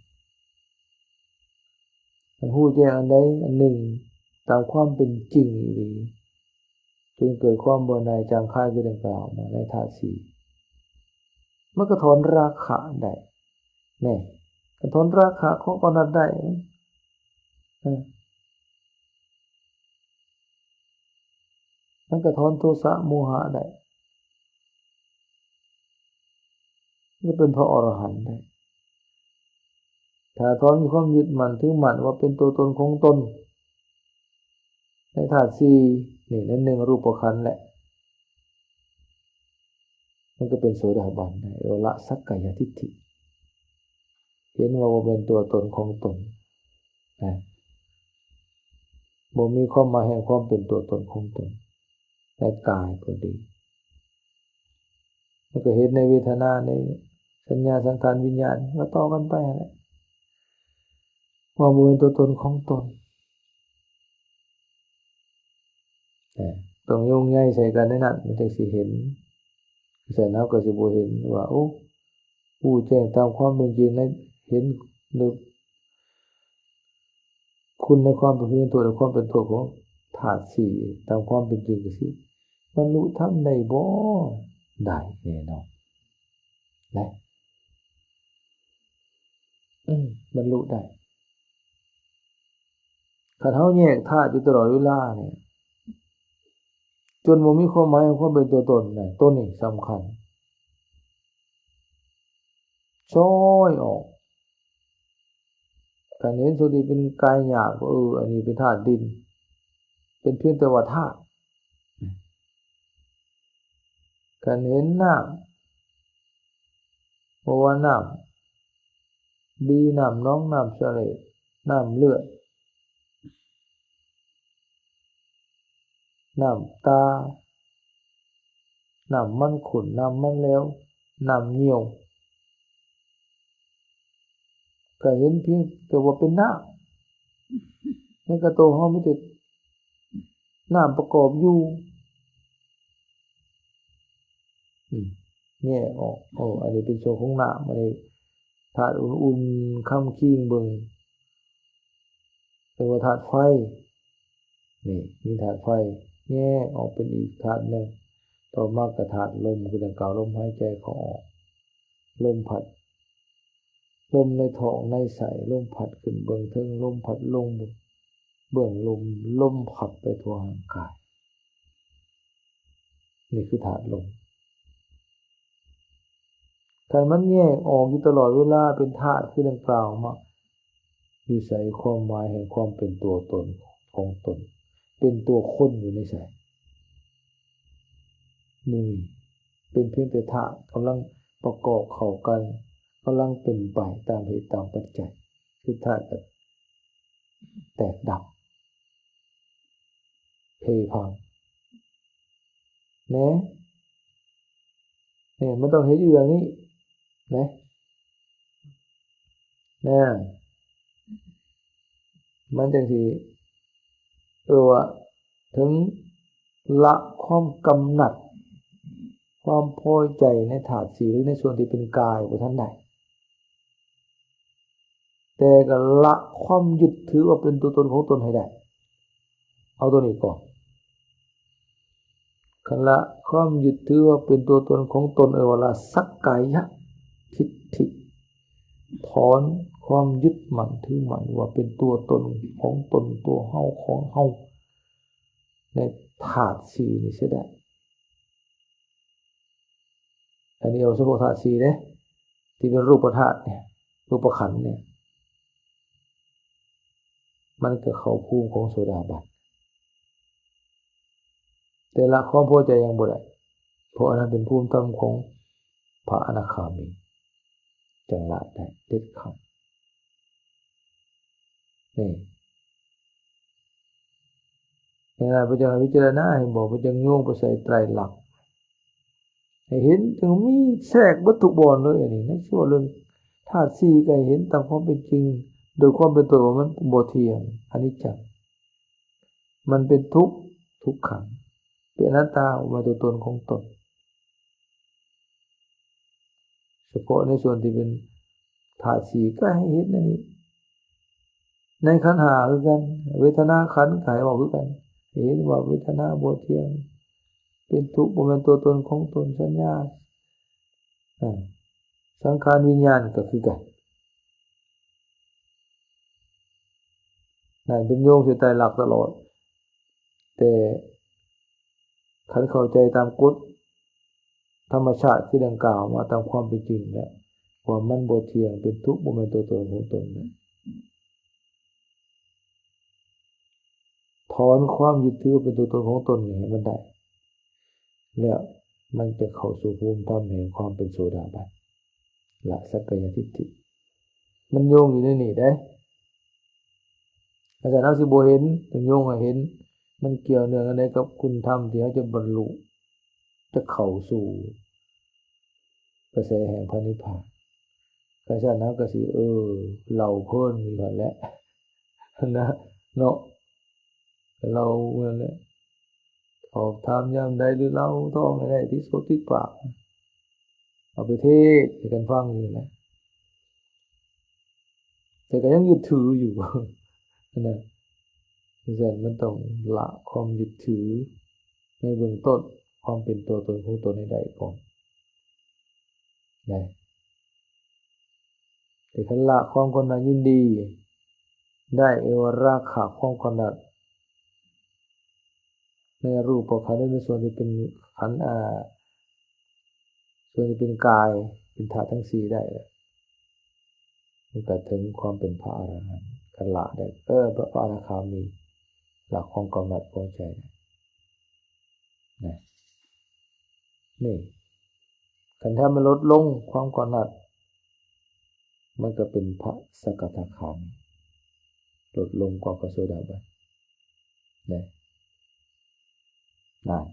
ຄັນຮູ້ແຈ້ງອັນໃດອັນໜຶ່ງຕາມຄວາມເປັນຈິງອີ່ຫຼີ ຈົນເກີດຄວາມເບື່ອໜ່າຍຈາງຄາຍ ຄືດັ່ງກ່າວມາໃນທາດສີ່ ມັນກໍຖອນລາຄະໄດ້. ແນ່ ກໍຖອນລາຄະຂອງກອງທັບໄດ້ ເອີ ມັນກໍຖອນໂທສະໂມຫະໄດ້ ມັນກໍເປັນພະອໍລະຫັນໄດ້. ຖ້າຖອນຄວາມຍຶດໝັ້ນຖືໝັ້ນວ່າເປັນຕົວຕົນຂອງຕົນໃນທາດສີ່ນີ້ ໃນໜຶ່ງຮູບປະຄັນແຫຼະ ມັນກໍເປັນໂສດາບັນໄດ້ ເອີ້ນວ່າລະສັກກາຍະທິດຖິ ເຫັນວ່າບໍ່ແມ່ນຕົວຕົນຂອງຕົນນະ ບໍ່ມີຄວາມໝາຍແຫ່ງຄວາມເປັນຕົວຕົນຂອງຕົນ ໃນກາຍກໍດີ ມັນກໍເຫັນໃນເວທະນາ ໃນສັນຍາ ສັງຂານ ວິນຍານ ກໍຕໍ່ກັນໄປຫັ້ນແຫຼະ ວ່າບໍ່ແມ່ນຕົວຕົນຂອງຕົນ. ເອີ ຕ້ອງໂຍງໃຍໃສ່ກັນໃນນັ້ນ ມັນຈັ່ງຊິເຫັນ. ຊັ້ນເຮົາກໍຊິບໍ່ເຫັນວ່າ ໂອ້ ຮູ້ແຈ້ງຕາມຄວາມເປັນຈິງ ໃນເຫັນ ຫຼື ຄຸນໃນຄວາມເປັນຄຸນ ໂທດໃນຄວາມເປັນໂທດຂອງທາດສີ່ ຕາມຄວາມເປັນຈິງ ກໍຊິບັນລຸທຳໄດ້ບໍ່? ໄດ້ແນ່ນອນນະ. ອືມ ບັນລຸໄດ້. ຄັນເຮົາແຍກທາດຢູ່ຕະຫຼອດເວລານີ້ ຈົນບໍ່ມີຄວາມໝາຍຂອງຄວາມເປັນຕົວຕົນນະ ໂຕນີ້ສຳຄັນ ຊອຍອອກ. ຄັນເຫັນສ່ວນທີ່ເປັນກາຍຫຍາບ ເອີ ອັນນີ້ເປັນທາດດິນ ເປັນພຽງແຕ່ວ່າທາດ. ຄັນເຫັນນ້ຳ ບໍ່ວ່ານ້ຳບີ ນ້ຳໜອງ ນ້ຳສະເຫຼດ ນ້ຳເລືອດ ນ້ຳຕາ ນ້ຳມັນຂຸ້ນ ນ້ຳມັນແຫຼວ ນ້ຳຍ່ຽວ ກໍເຫັນພຽງແຕ່ວ່າເປັນນ້ຳ. ໃນກະໂຕເຮົາມີແຕ່ນ້ຳປະກອບຢູ່. ອືມ ແຍກອອກ ໂອ້ ອັນນີ້ເປັນສ່ວນຂອງນ້ຳ ອັນນີ້ທາດອຸ່ນໆ ຄຳຄີງເບິ່ງ ເອີ້ນວ່າທາດໄຟ. ນີ້ ມີທາດໄຟ ແຍກອອກເປັນອີກທາດໜຶ່ງ. ຕໍ່ມາກໍທາດລົມ ຄືດັ່ງກ່າວ ລົມຫາຍໃຈເຂົ້າອອກ ລົມພັດ ລົມໃນທ້ອງໃນໄສ້ ລົມພັດຂຶ້ນເບື້ອງເທິງ ລົມພັດລົງເບື້ອງລຸ່ມ ລົມພັດໄປທົ່ວຮ່າງກາຍ. ນີ້ຄືທາດລົມ. ຄັນມັນແຍກອອກຢູ່ຕະຫຼອດເວລາເປັນທາດ ຄືດັ່ງກ່າວມາ ຢູ່ໃສຄວາມໝາຍແຫ່ງຄວາມເປັນຕົວຕົນຂອງຕົນ? ເປັນຕົວຄົນຢູ່ໃນໃສ? ບໍ່ມີ. ເປັນພຽງແຕ່ທາດກຳລັງປະກອບເຂົ້າກັນ ກຳລັງເປັນໄປຕາມເຫດຕາມປັດໄຈ ສຸດທ້າຍກໍແຕກດັບ ເພພັງ ແນ່ ແນ່ ມັນຕ້ອງເຮັດຢູ່ຢ່າງນີ້ ແນ່ ແນ່ ມັນຈັ່ງຊິ ເອີ້ນວ່າ ເຖິງລະຄວາມກຳໜັດ ຄວາມພໍໃຈໃນທາດສີ່ ຫຼື ໃນສ່ວນທີ່ເປັນກາຍບໍ່ທັນໄດ້ ແຕ່ກໍລະຄວາມຍຶດຖືວ່າເປັນຕົວຕົນຂອງຕົນໃຫ້ໄດ້. ເອົາຕົວນີ້ກ່ອນ. ຄັນລະຄວາມຍຶດຖືວ່າເປັນຕົວຕົນຂອງຕົນ ເອີ້ນວ່າລະສັກກາຍະທິດຖິ. ຖອນຄວາມຍຶດໝັ້ນຖືໝັ້ນວ່າເປັນຕົວຕົນຂອງຕົນ, ຕົວເຮົາ, ຂອງເຮົາ ໃນທາດສີ່ນີ້ເສຍໄດ້. ອັນນີ້ເອົາສະເພາະທາດສີ່ເດ້ ທີ່ເປັນຮູບປະທາດນີ້ ຮູບປະຂັນນີ້ ມັນກໍເຂົ້າພູມຂອງໂສດາບັນ. ແຕ່ລະຄວາມພໍໃຈຍັງບໍ່ໄດ້ ເພາະອັນນັ້ນເປັນພູມຕ່ຳຂອງພະອະນາຄາມີ ຈັ່ງລະໄດ້ເດັດຂາດ. ນີ້ ເວລາເພິ່ນຈັ່ງໃຫ້ພິຈາລະນາ ເຫັນບໍ່? ເພິ່ນຈັ່ງໂຍງໄປໃສ່ໄຕຣລັກ ໃຫ້ເຫັນ ຈັ່ງມີແຊກເບິດທຸກບ່ອນເລີຍ. ອັນນີ້ໃນສ່ວນເລື່ອງທາດສີ່ ກໍໃຫ້ເຫັນຕາມຄວາມເປັນຈິງ ໂດຍຄວາມເປັນຕົນວ່າມັນບໍ່ທ່ຽງ, ອະນິດຈັງ, ມັນເປັນທຸກ, ທຸກຂັງ, ເປັນອະນັດຕາ, ບໍ່ແມ່ນຕົວຕົນຂອງຕົນ. ສະເພາະໃນສ່ວນທີ່ເປັນທາດສີ່ ກໍໃຫ້ເຫັນອັນນີ້. ໃນຂັນຫ້າຄືກັນ, ເວທະນາຂັນກໍໃຫ້ເວົ້າຄືກັນ, ໃຫ້ເຫັນວ່າເວທະນາບໍ່ທ່ຽງ, ເປັນທຸກ, ບໍ່ແມ່ນຕົວຕົນຂອງຕົນ, ສັນຍາ, ອາ, ສັງຂານ, ວິນຍານ ກໍຄືກັນ. ນັ້ນເປັນໂຍງໃສ່ໄຕຣລັກຕະຫຼອດ. ແຕ່ຄັນເຂົ້າໃຈຕາມກົດທຳມະຊາດຄືດັ່ງກ່າວມາຕາມຄວາມເປັນຈິງແລ້ວ ວ່າມັນບໍ່ທ່ຽງ, ເປັນທຸກ, ບໍ່ແມ່ນຕົວຕົນຂອງຕົນນະ, ຖອນຄວາມຍຶດຖືເປັນຕົວຕົນຂອງຕົນນີ້ໃຫ້ມັນໄດ້ ແລ້ວມັນຈະເຂົ້າສູ່ພູມທຳແຫ່ງຄວາມເປັນໂສດາບັນ ລະສັກກາຍະທິດຖິ. ມັນໂຍງຢູ່ໃນນີ້ເດ້. ອາຈານເຮົາຊິບໍ່ເຫັນ, ຕ້ອງໂຍງໃຫ້ເຫັນ. ມັນກ່ຽວເນື່ອງອັນໃດກັບຄຸນທຳທີ່ເຮົາຈະບັນລຸ, ຈະເຂົ້າສູ່ກະແສແຫ່ງພະນິບພານ? ຄັນຊັ້ນເຮົາກໍຊິ ເອີ ເລົ່າເພີນຢູ່ຫັ້ນແຫຼະ ນະ ເນາະ. ເລົ່ານັ້ນແຫຼະ ອອກທາມຍາມໃດ ຫຼືເລົ່າທອງໃຫ້ໄດ້ຕິດສົດຕິດປາກ ເອົາໄປເທດໃຫ້ກັນຟັງຢູ່ຫັ້ນແຫຼະ ແຕ່ກໍຍັງຍຶດຖືຢູ່ຫັ້ນນະ. ຈັ່ງຊັ້ນມັນຕ້ອງລະຄວາມຍຶດຖືໃນເບື້ອງຕົ້ນ ຄວາມເປັນຕົວຕົນຂອງຕົນໃຫ້ໄດ້ກ່ອນນະ. ແຕ່ຄັນລະຄວາມກຳໜັດຍິນດີໄດ້ ເອີ້ນວ່າລາຄະຄວາມກຳໜັດໃນຮູບປະຂັນ ຫຼືໃນສ່ວນທີ່ເປັນຂັນ ອາ ສ່ວນທີ່ເປັນກາຍ ເປັນທາດທັງສີ່ໄດ້ແລ້ວ ມັນກໍເຖິງຄວາມເປັນພະອະລະຫັນ. ຄັນລະໄດ້ ເອີ ພະ ພະອະນາຄາມີ ລະຄວາມກຳໜັດພໍໃຈໄດ້ນະ. ນີ້ ຄັນຖ້າມັນລົດລົງຄວາມກຳໜັດ ມັນກໍເປັນພະສະກະທາຄາມີ ລົດລົງກວ່າພະໂສດາບັນນະ. ນັ້ນ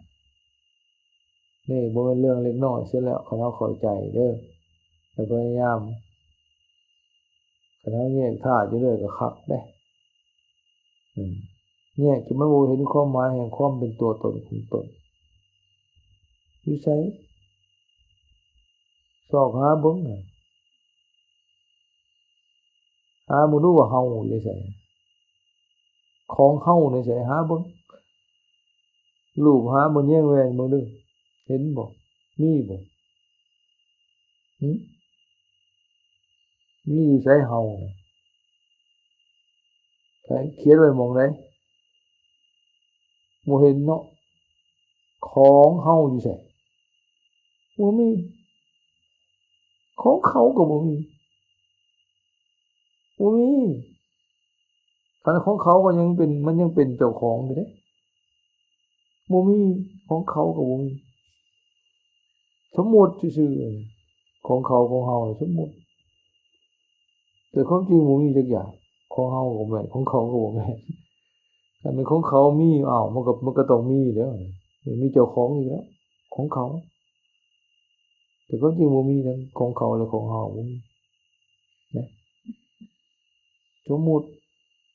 ນີ້ບໍ່ແມ່ນເລື່ອງເລັກນ້ອຍເສຍແລ້ວ ຄັນເຮົາເຂົ້າໃຈເດີ ແລະ ພະຍາຍາມ. ຄັນເຮົາແຍກທາດຢູ່ເລື້ອຍກໍຄັກເດ້. ອືມ ແຍກຈົນມັນບໍ່ເຫັນຄວາມໝາຍແຫ່ງຄວາມເປັນຕົວຕົນຂອງຕົນ. ຢູ່ໃສ? ຊອກຫາເບິ່ງ ຫາເບິ່ງດູວ່າເຮົາຢູ່ໃສ? ຂອງເຮົາໃນໃສ? ຫາເບິ່ງ ລູບຫາເບິ່ງ ແຍງແຫວນເບິ່ງເດີ ເຫັນບໍ່? ມີບໍ່? ຫື? ມີຢູ່ໃສເຮົາ? ໃຜຂຽນໄວ້ໝ່ອງໃດ? ບໍ່ເຫັນເນາະ. ຂອງເຮົາຢູ່ໃສ? ບໍ່ມີ. ຂອງເຂົາກໍບໍ່ມີ. ບໍ່ມີ. ຄັນຂອງເຂົາກໍຍັງເປັນ ມັນຍັງເປັນເຈົ້າຂອງຢູ່ເດ້. ບໍ່ມີ. ຂອງເຂົາກໍບໍ່ມີ. ສົມມຸດຊື່ໆ ຂອງເຂົາຂອງເຮົາ ສົມມຸດ. ແຕ່ຄວາມຈິງບໍ່ມີຈັກຢ່າງ. ຂອງເຮົາກໍບໍ່ແມ່ນ ຂອງເຂົາກໍບໍ່ແມ່ນ. ຖ້າແມ່ນຂອງເຂົາມີ ອ້າວ ມັນກໍ ມັນກໍຕ້ອງມີແລ້ວ. ມີເຈົ້າຂອງຢູ່ແລ້ວ ຂອງເຂົາ. ແຕ່ຄວາມຈິງບໍ່ມີທັງຂອງເຂົາ ແລະ ຂອງເຮົາ ບໍ່ມີນະ. ສົມມຸດ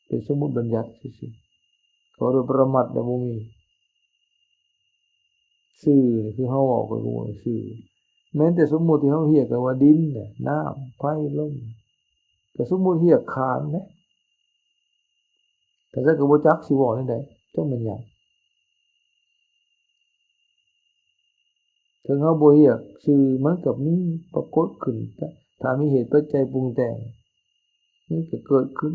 ເປັນສົມມຸດບັນຍັດຊື່ໆ. ເວົ້າໂດຍປະລະມັດແລ້ວບໍ່ມີ. ຊື່ນີ້ຄືເຮົາເວົ້າກັນກໍບໍ່ຊື່. ແມ່ນແຕ່ສົມມຸດທີ່ເຮົາຮຽກກັນວ່າດິນນະ, ນ້ຳ, ໄຟ, ລົມ ກໍສົມມຸດຮຽກຂານເດ້. ຄັນຊັ້ນກໍບໍ່ຈັກຊິເວົ້າແນວໃດ ຈັກແມ່ນຫຍັງ. ເຖິງເຮົາບໍ່ຮຽກຊື່ ມັນກໍມີປາກົດຂຶ້ນ ຖ້າມີເຫດປັດໄຈປຸງແຕ່ງ ມັນກໍເກີດຂຶ້ນ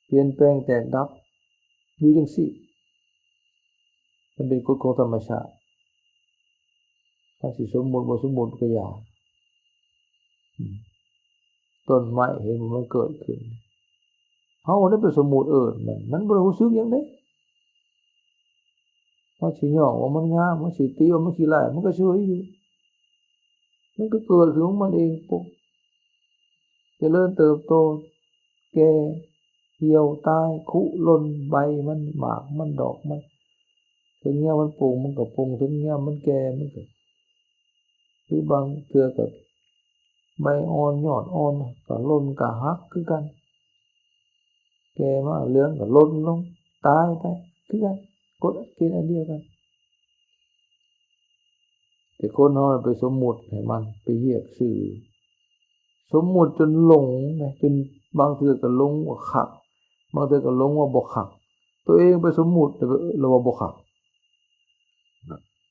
ປ່ຽນແປງແຕກດັບຢູ່ຈັ່ງຊີ້ ມັນເປັນກົດຂອງທຳມະຊາດ. ຖ້າຊິສົມມຸດບໍ່ສົມມຸດກໍຢ່າ ອືມ ຕົ້ນໄມ້ເຫັນບໍ່ ມັນເກີດຂຶ້ນ ເຮົາໄດ້ໄປສົມມຸດເອີ້ນມັນ ມັນບໍ່ໄດ້ຮູ້ສຶກຫຍັງເດ້. ເຮົາຊິຍ້ອງວ່າມັນງາມ ເຮົາຊິຕິວ່າມັນຂີ້ຮ້າຍ ມັນກໍເຊີຍຢູ່ ມັນກໍເກີດຂຶ້ນຂອງມັນເອງ ປຸບ ຈະເລີນເຕີບໂຕ ແກ່ ຫ່ຽວ ຕາຍ ຄຸ ຫຼົ່ນ ໃບມັນ ໝາກມັນ ດອກມັນ ເຖິງຍາມມັນປົ່ງມັນກໍປົ່ງ ເຖິງຍາມມັນແກ່ມັນກໍ ຫຼືບາງເທື່ອກໍໃບອ່ອນ ຍອດອ່ອນ ກໍຫຼົ່ນກໍຫັກຄືກັນ ແກ່ມາເຫຼືອງກໍຫຼົ່ນລົງ ຕາຍໄປຄືກັນ ກົດເກນອັນດຽວກັນ. ແຕ່ຄົນເຮົາໄປສົມມຸດໃຫ້ມັນ ໄປຮຽກຊື່ ສົມມຸດຈົນຫຼົງນະ ຈົນບາງເທື່ອກໍຫຼົງວ່າຄັກ ບາງເທື່ອກໍຫຼົງວ່າບໍ່ຄັກ ຕົວເອງໄປສົມມຸດແລ້ວວ່າບໍ່ຄັກ.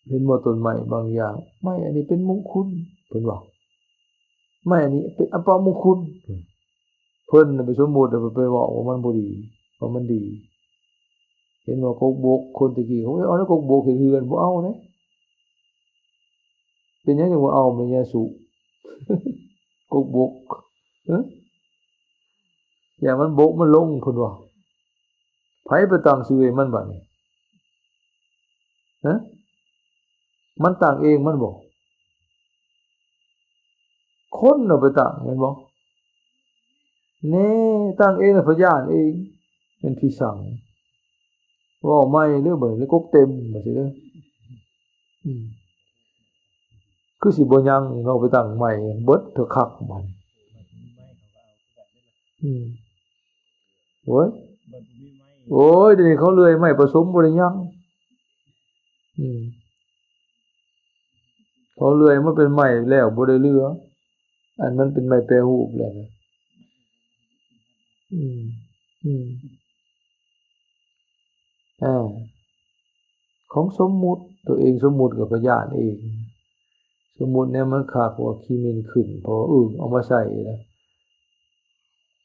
ເຫັນບໍ່ ຕົ້ນໄມ້ບາງຢ່າງ ໄມ້ອັນນີ້ເປັນມົງຄຸນ ເພິ່ນວ່າ ໄມ້ອັນນີ້ເປັນອັບປະມົງຄຸນ ເພິ່ນໄປສົມມຸດ ແລ້ວໄປເວົ້າວ່າມັນບໍ່ດີ ວ່າມັນດີ. ເຫັນບໍ່ ກົກບົກ ຄົນແຕ່ກີ້ເຂົາເອົາແຕ່ກົກບົກເຮັດເຮືອນ ບໍ່ເອົາເດ້. ເປັນຫຍັງຈັ່ງບໍ່ເອົາ ແມ່ນຫຍັງ ສຸ ກົກບົກ ເອີ ຢ້ານມັນບົກມັນລົງ ເພິ່ນວ່າ. ໃຜໄປຕັ້ງຊື່ໃຫ້ມັນບາດນີ້ ຮະ? ມັນຕັ້ງເອງມັນບໍ່? ຄົນເອົາໄປຕັ້ງແມ່ນບໍ່? ແນ່ ຕັ້ງເອງແລ້ວພະຍານເອງ ແມ່ນຜີສັງ. ເວົ້າໃໝ່ເດີ້ ບັດນີ້ກົກເຕັມ ວ່າຊີ້ເດີ້. ອືມ ຄືຊິບໍ່ຍັງເນາະ ໄປຕັ້ງໃໝ່ເບິດເທື່ອຄັກບັດນີ້. ອືມ ໂອ້ຍ ໂອ້ຍ ດຽວນີ້ເຂົາເລື່ອຍໄມ້ປະສົມບໍ່ໄດ້ຍັງ. ອືມ ເຂົາເລື່ອຍມາເປັນໄມ້ແລ້ວບໍ່ໄດ້ເຫຼືອ ອັນມັນເປັນໄມ້ແປຮູບແລ້ວນະ. ອືມ ອືມ ອ່າ ຂອງສົມມຸດ ຕົວເອງສົມມຸດກໍພະຍານເອງ. ສົມມຸດແນວມັນຄັກວ່າຂີ້ໝິ່ນຂຶ້ນ ເພາະວ່າອຶ່ງເອົາມາໃສ່ນະ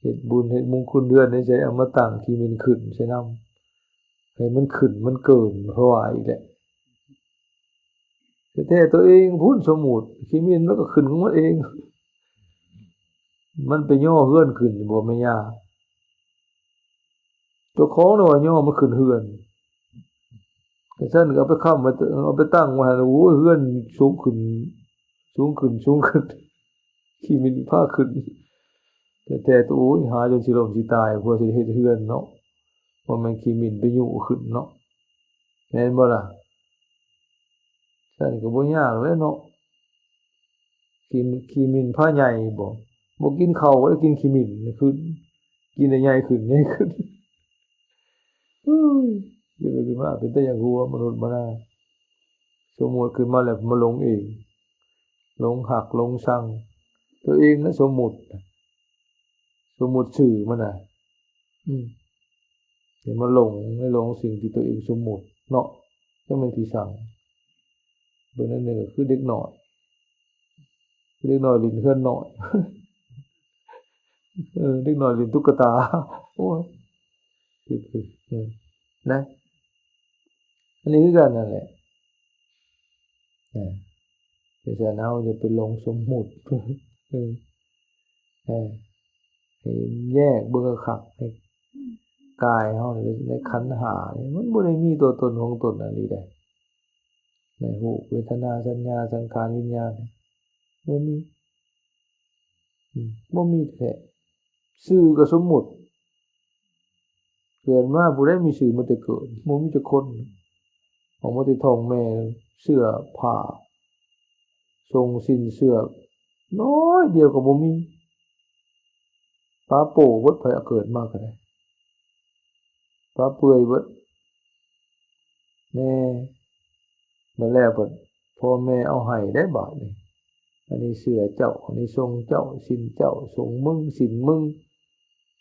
ເຮັດບຸນເຮັດມຸງຄຸນເດືອນໃນໃຈ ເອົາມາຕັ້ງຂີ້ໝິ່ນຂຶ້ນໃສ່ນຳ ໃຫ້ມັນຂຶ້ນມັນເກີນ ເພາະວ່າອີກແຫຼະ. ແທ້ໆ ຕົວເອງພຸ້ນສົມມຸດ ຂີ້ໝິ່ນມັນກໍຂຶ້ນຂອງມັນເອງ. ມັນໄປຍໍເຮືອນຂຶ້ນບໍ່ແມ່ນຫຍັງ ເຈົ້າຂອງນີ້ວ່າຍໍມັນຂຶ້ນເຮືອນ. ຄັນຊັ້ນກໍເອົາໄປຄ້ຳໄວ້ ເອົາໄປຕັ້ງໄວ້ຫັ້ນ ໂອ້ຍ ເຮືອນສູງຂຶ້ນ ສູງຂຶ້ນ ສູງຂຶ້ນ. ຂີ້ໝິ່ນພາຂຶ້ນ ແທ້ໆ ໂອ້ຍ ຫາຈົນຊິລົ້ມຊິຕາຍ ເພື່ອຊິໄດ້ເຮັດເຮືອນເນາະ ບໍ່ແມ່ນຂີ້ໝິ່ນໄປຍຸຂຶ້ນເນາະ ແມ່ນບໍ່ລະ? ຊັ້ນກໍບໍ່ຍາກແຫຼະເນາະ ຂີ້ ຂີ້ໝິ່ນພາໃຫຍ່ບໍ ບໍ່ກິນເຂົ້າ ໄດ້ກິນຂີ້ໝິ່ນຂຶ້ນ ກິນໄດ້ໃຫຍ່ຂຶ້ນ ໃຫຍ່ຂຶ້ນ. ເອີຍ ເກີດຂຶ້ນມາເປັນຕາຢາກຫົວ ມະນຸດມະນາ ສົມມຸດຂຶ້ນມາແລ້ວມາຫຼົງເອງ ຫຼົງຮັກຫຼົງຊັງຕົວເອງນະ ສົມມຸດ ສົມມຸດຊື່ມັນນະ ອືມ ໃຫ້ມາຫຼົງ ໃຫ້ຫຼົງສິ່ງທີ່ຕົວເອງສົມມຸດເນາະ ຈັກແມ່ນຜີສັງ. ເບິ່ງແນວນີ້ກໍຄືເດັກນ້ອຍ ເດັກນ້ອຍຫຼິ້ນເຮືອນນ້ອຍ ເອີ ເດັກນ້ອຍຫຼິ້ນຕຸກກະຕາ ໂອ້ຍ ເອີ ນະ ອັນນີ້ຄືກັນນັ້ນແຫຼະ ເອີ ເພາະສະນັ້ນເຮົາຢ່າໄປຫຼົງສົມມຸດ ເອີ ເອີ ໃຫ້ແຍກເບິ່ງຄັກໆ ໃຫ້ກາຍເຮົາໃນຂັນຫ້ານີ້ ມັນບໍ່ໄດ້ມີຕົວຕົນຂອງຕົນອີ່ຫຼີໃດ. ໃນຮູບ ເວທະນາ ສັນຍາ ສັງຂານ ວິນຍານ ບໍ່ມີ ອືມ ບໍ່ມີແທ້. ຊື່ກໍສົມມຸດ ເກີດມາຜູ້ໃດມີຊື່ມາແຕ່ເກີດ? ບໍ່ມີຈັກຄົນ ອອກມາແຕ່ທ້ອງແມ່ ເສື້ອຜ້າ ຊົງສິ້ນເຊື່ອ ໜ້ອຍດຽວກໍບໍ່ມີ. ປາໂປ້ເບິດ ໃຜເກີດມາກໍໄດ້ ປາເປື່ອຍເບິດ ແນ່ ບັດແລ້ວບັດພໍ່ແມ່ເອົາໃຫ້ໄດ້ບາດນີ້ ອັນນີ້ເສື້ອເຈົ້າ ອັນນີ້ຊົງເຈົ້າ ສິ້ນເຈົ້າ ຊົງມຶງ ສິ້ນມຶງ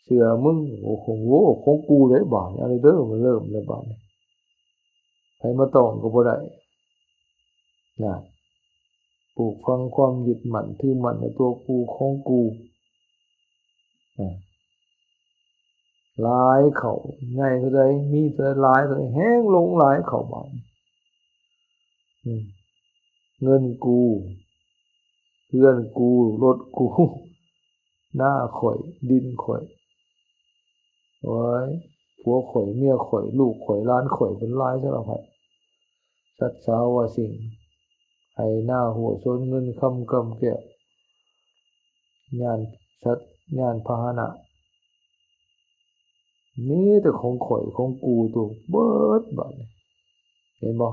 ເສື້ອມຶງ ໂອ້ໂຫ ຂອງກູໄດ້ບາດນີ້ ເອົາເດີ ມັນເລີ່ມແລ້ວບາດນີ້ ໃຜມາຕ້ອງກໍບໍ່ໄດ້ນະ. ປູກຝັງຄວາມຍຶດໝັ້ນຖືໝັ້ນໃນຕົວກູຂອງກູ ອາ ຫຼາຍເຂົ້າ ໃຫຍ່ເທົ່າໃດ ມີເທົ່າໃດ ຫຼາຍເທົ່າໃດ ແຮ່ງຫຼົງຫຼາຍເຂົ້າບາດນີ້ ອືມ ເງິນກູ ເຮືອນກູ ລົດກູ ນາຂ້ອຍ ດິນຂ້ອຍ ໂອ້ຍ ຜົວຂ້ອຍ ເມຍຂ້ອຍ ລູກຂ້ອຍ ຫຼານຂ້ອຍ ເປັນຫຼາຍສາລະພັດ ສັດສາວາສິ່ງ ໄຮ່ນາ ຮົ້ວ ສວນ ເງິນຄຳ ກຳແກ້ວ ຍານສັດ ຍານພາຫະນະ ມີແຕ່ຂອງຂ້ອຍ ຂອງກູໂຕ ເບິດບາດນີ້ ເຫັນບໍ່?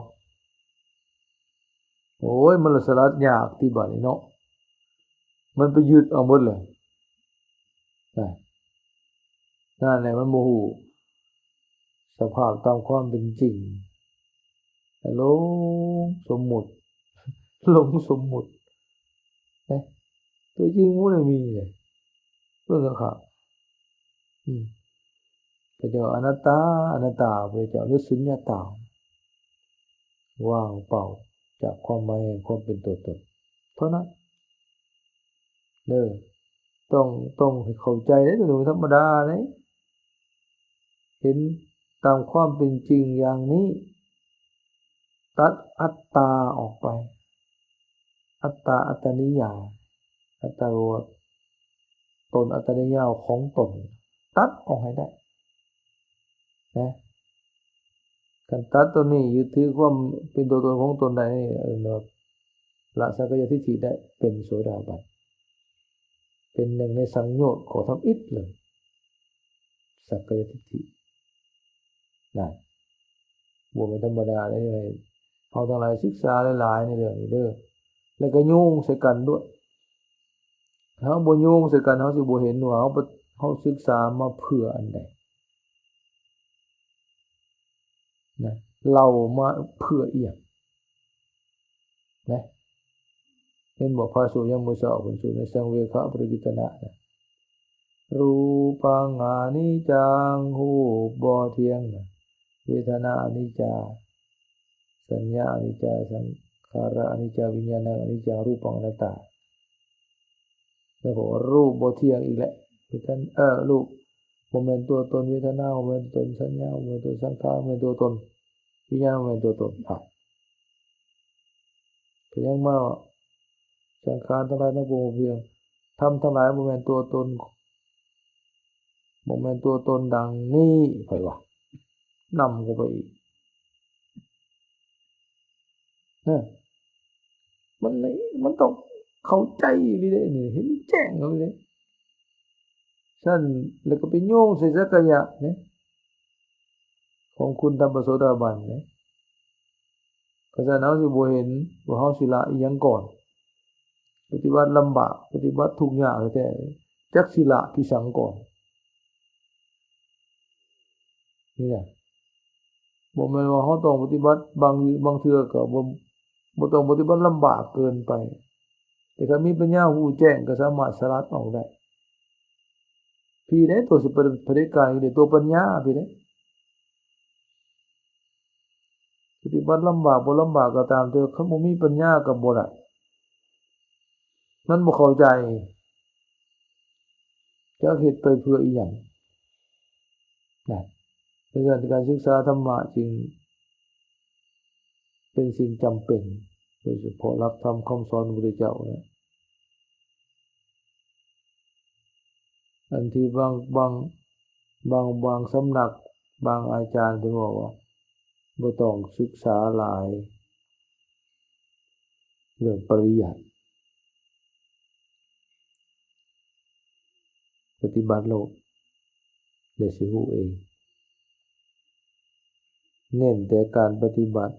ໂອ້ຍ ມັນລະສະຫຼັດຍາກຕິບາດນີ້ເນາະ ມັນໄປຍຶດເອົາໝົດເລີຍ ນະ ນັ້ນແຫຼະ ມັນບໍ່ຮູ້ສະພາບຕາມຄວາມເປັນຈິງ ຫຼົງສົມມຸດ ຫຼົງສົມມຸດ ເອີ ຕົວຈິງບໍ່ໄດ້ມີເລີຍ ເບິ່ງຄັກໆ ອືມ ພະເຈົ້າອະນັດຕາ ອະນັດຕາ ພະເຈົ້າ ຫຼື ສຸນຍະຕາ ວ່າງເປົ່າຈາກຄວາມໝາຍແຫ່ງຄວາມເປັນຕົວຕົນເທົ່ານັ້ນ ເດີ ຕ້ອງ ຕ້ອງໃຫ້ເຂົ້າໃຈເດ້ ໂຕນີ້ບໍ່ທຳມະດາເດ້ ເຫັນຕາມຄວາມເປັນຈິງຢ່າງນີ້ ຕັດອັດຕາອອກໄປ ອັດຕາ ອັດຕະນິຍາ ອັດຕາ ຕົນ ອັດຕະນິຍາຂອງຕົນ ຕັດອອກໃຫ້ໄດ້ ນະ ຄັນຕັດຕົວນີ້ ຍຶດຖືຄວາມເປັນຕົວຕົນຂອງຕົນໄດ້ນີ້ ເອີ້ນວ່າລະສັກກາຍະທິດຖິໄດ້ ເປັນໂສດາບັນ ເປັນໜຶ່ງໃນສັງໂຍດຂໍ້ທຳອິດເລີຍ ສັກກາຍະທິດຖິ ນະ ບໍ່ແມ່ນທຳມະດາເດ້ ໃຫ້ເຮົາທັງຫຼາຍສຶກສາຫຼາຍໆໃນເລື່ອງນີ້ເດີ ແລ້ວກໍໂຍງໃສ່ກັນດ້ວຍ ເຮົາບໍ່ໂຍງໃສ່ກັນ ເຮົາຊິບໍ່ເຫັນວ່າເຮົາ ເຮົາສຶກສາມາເພື່ອອັນໃດ ນະ ເລົ່າມາເພື່ອອີ່ຫຍັງ ນະ ເຫັນບໍ່? ພະສູດຍາມມື້ເຊົ້າເພິ່ນສູດໃນສັງເວຄະປະລິກິດຕະນະນະ ຮູປັງອະນິດຈັງ ຮູບບໍ່ທ່ຽງນະ ເວທະນາອະນິດຈາ ສັນຍາອະນິດຈາ ສັງຂາລະອະນິດຈາ ວິນຍານັງອະນິດຈັງ ຮູປັງອະນັດຕາ ແລ້ວກໍວ່າຮູບບໍ່ທ່ຽງອີກແຫຼະ ເວທະນາ ເອີ ຮູບບໍ່ແມ່ນຕົວຕົນ ເວທະນາບໍ່ແມ່ນຕົວຕົນ ສັນຍາບໍ່ແມ່ນຕົວຕົນ ສັງຂາບໍ່ແມ່ນຕົວຕົນ ວິນຍານບໍ່ແມ່ນຕົວຕົນ ເອົາ ກໍຍັງມາວ່າ ສັງຂານທັງຫຼາຍທັງປວງບໍ່ທ່ຽງ ທຳທັງຫຼາຍບໍ່ແມ່ນຕົວຕົນ ບໍ່ແມ່ນຕົວຕົນດັ່ງນີ້ ຂ້ອຍວ່າ ນຳເຂົ້າໄປອີກ ເອີ ມັນ ມັນຕ້ອງເຂົ້າໃຈອີ່ຫຼີເດ້ນີ້ ເຫັນແຈ້ງເລີຍເດ້ ຊັ້ນ ແລ້ວກໍໄປໂຍງໃສ່ສັກກາຍະເດ້ ຂອງຄຸນທຳພະໂສດາບັນເດ້ ຄັນຊັ້ນເຮົາຊິບໍ່ເຫັນວ່າເຮົາຊິລະອີ່ຫຍັງກ່ອນ ປະຕິບັດລຳບາກ ປະຕິບັດທຸກຍາກແທ້ໆ ຈັກຊິລະພິສັງກ່ອນ ນີ້ນະ ບໍ່ແມ່ນວ່າເຮົາຕ້ອງປະຕິບັດ ບາງ ບາງເທື່ອກໍບໍ່ ບໍ່ຕ້ອງປະຕິບັດລຳບາກເກີນໄປ ແຕ່ຄັນມີປັນຍາຮູ້ແຈ້ງກໍສາມາດສະຫຼັດອອກໄດ້ ພີ້ເດ້ ຕົວສິປະ ປະເດັດການນີ້ເດ້ ຕົວປັນຍາພີ້ເດ້ ປະຕິບັດລຳບາກບໍ່ລຳບາກກໍຕາມ ແຕ່ຄັນບໍ່ມີປັນຍາກໍບໍ່ໄດ້ ມັນບໍ່ເຂົ້າໃຈ ຈັກເຮັດໄປເພື່ອອີ່ຫຍັງ ນະ ເພາະສະນັ້ນການສຶກສາທຳມະຈຶ່ງເປັນສິ່ງຈຳເປັນ ໂດຍສະເພາະຫຼັກທຳຄຳສອນຂອງພະພຸດທະເຈົ້ານະ ອັນທີ່ບາງ ບາງ ບາງ ບາງສຳນັກ ບາງອາຈານເພິ່ນເວົ້າວ່າ ບໍ່ຕ້ອງສຶກສາຫຼາຍເລື່ອງປະລິຍັດ ປະຕິບັດໂລດ ແລ້ວຊິຮູ້ເອງ ເນັ້ນແຕ່ການປະຕິບັດ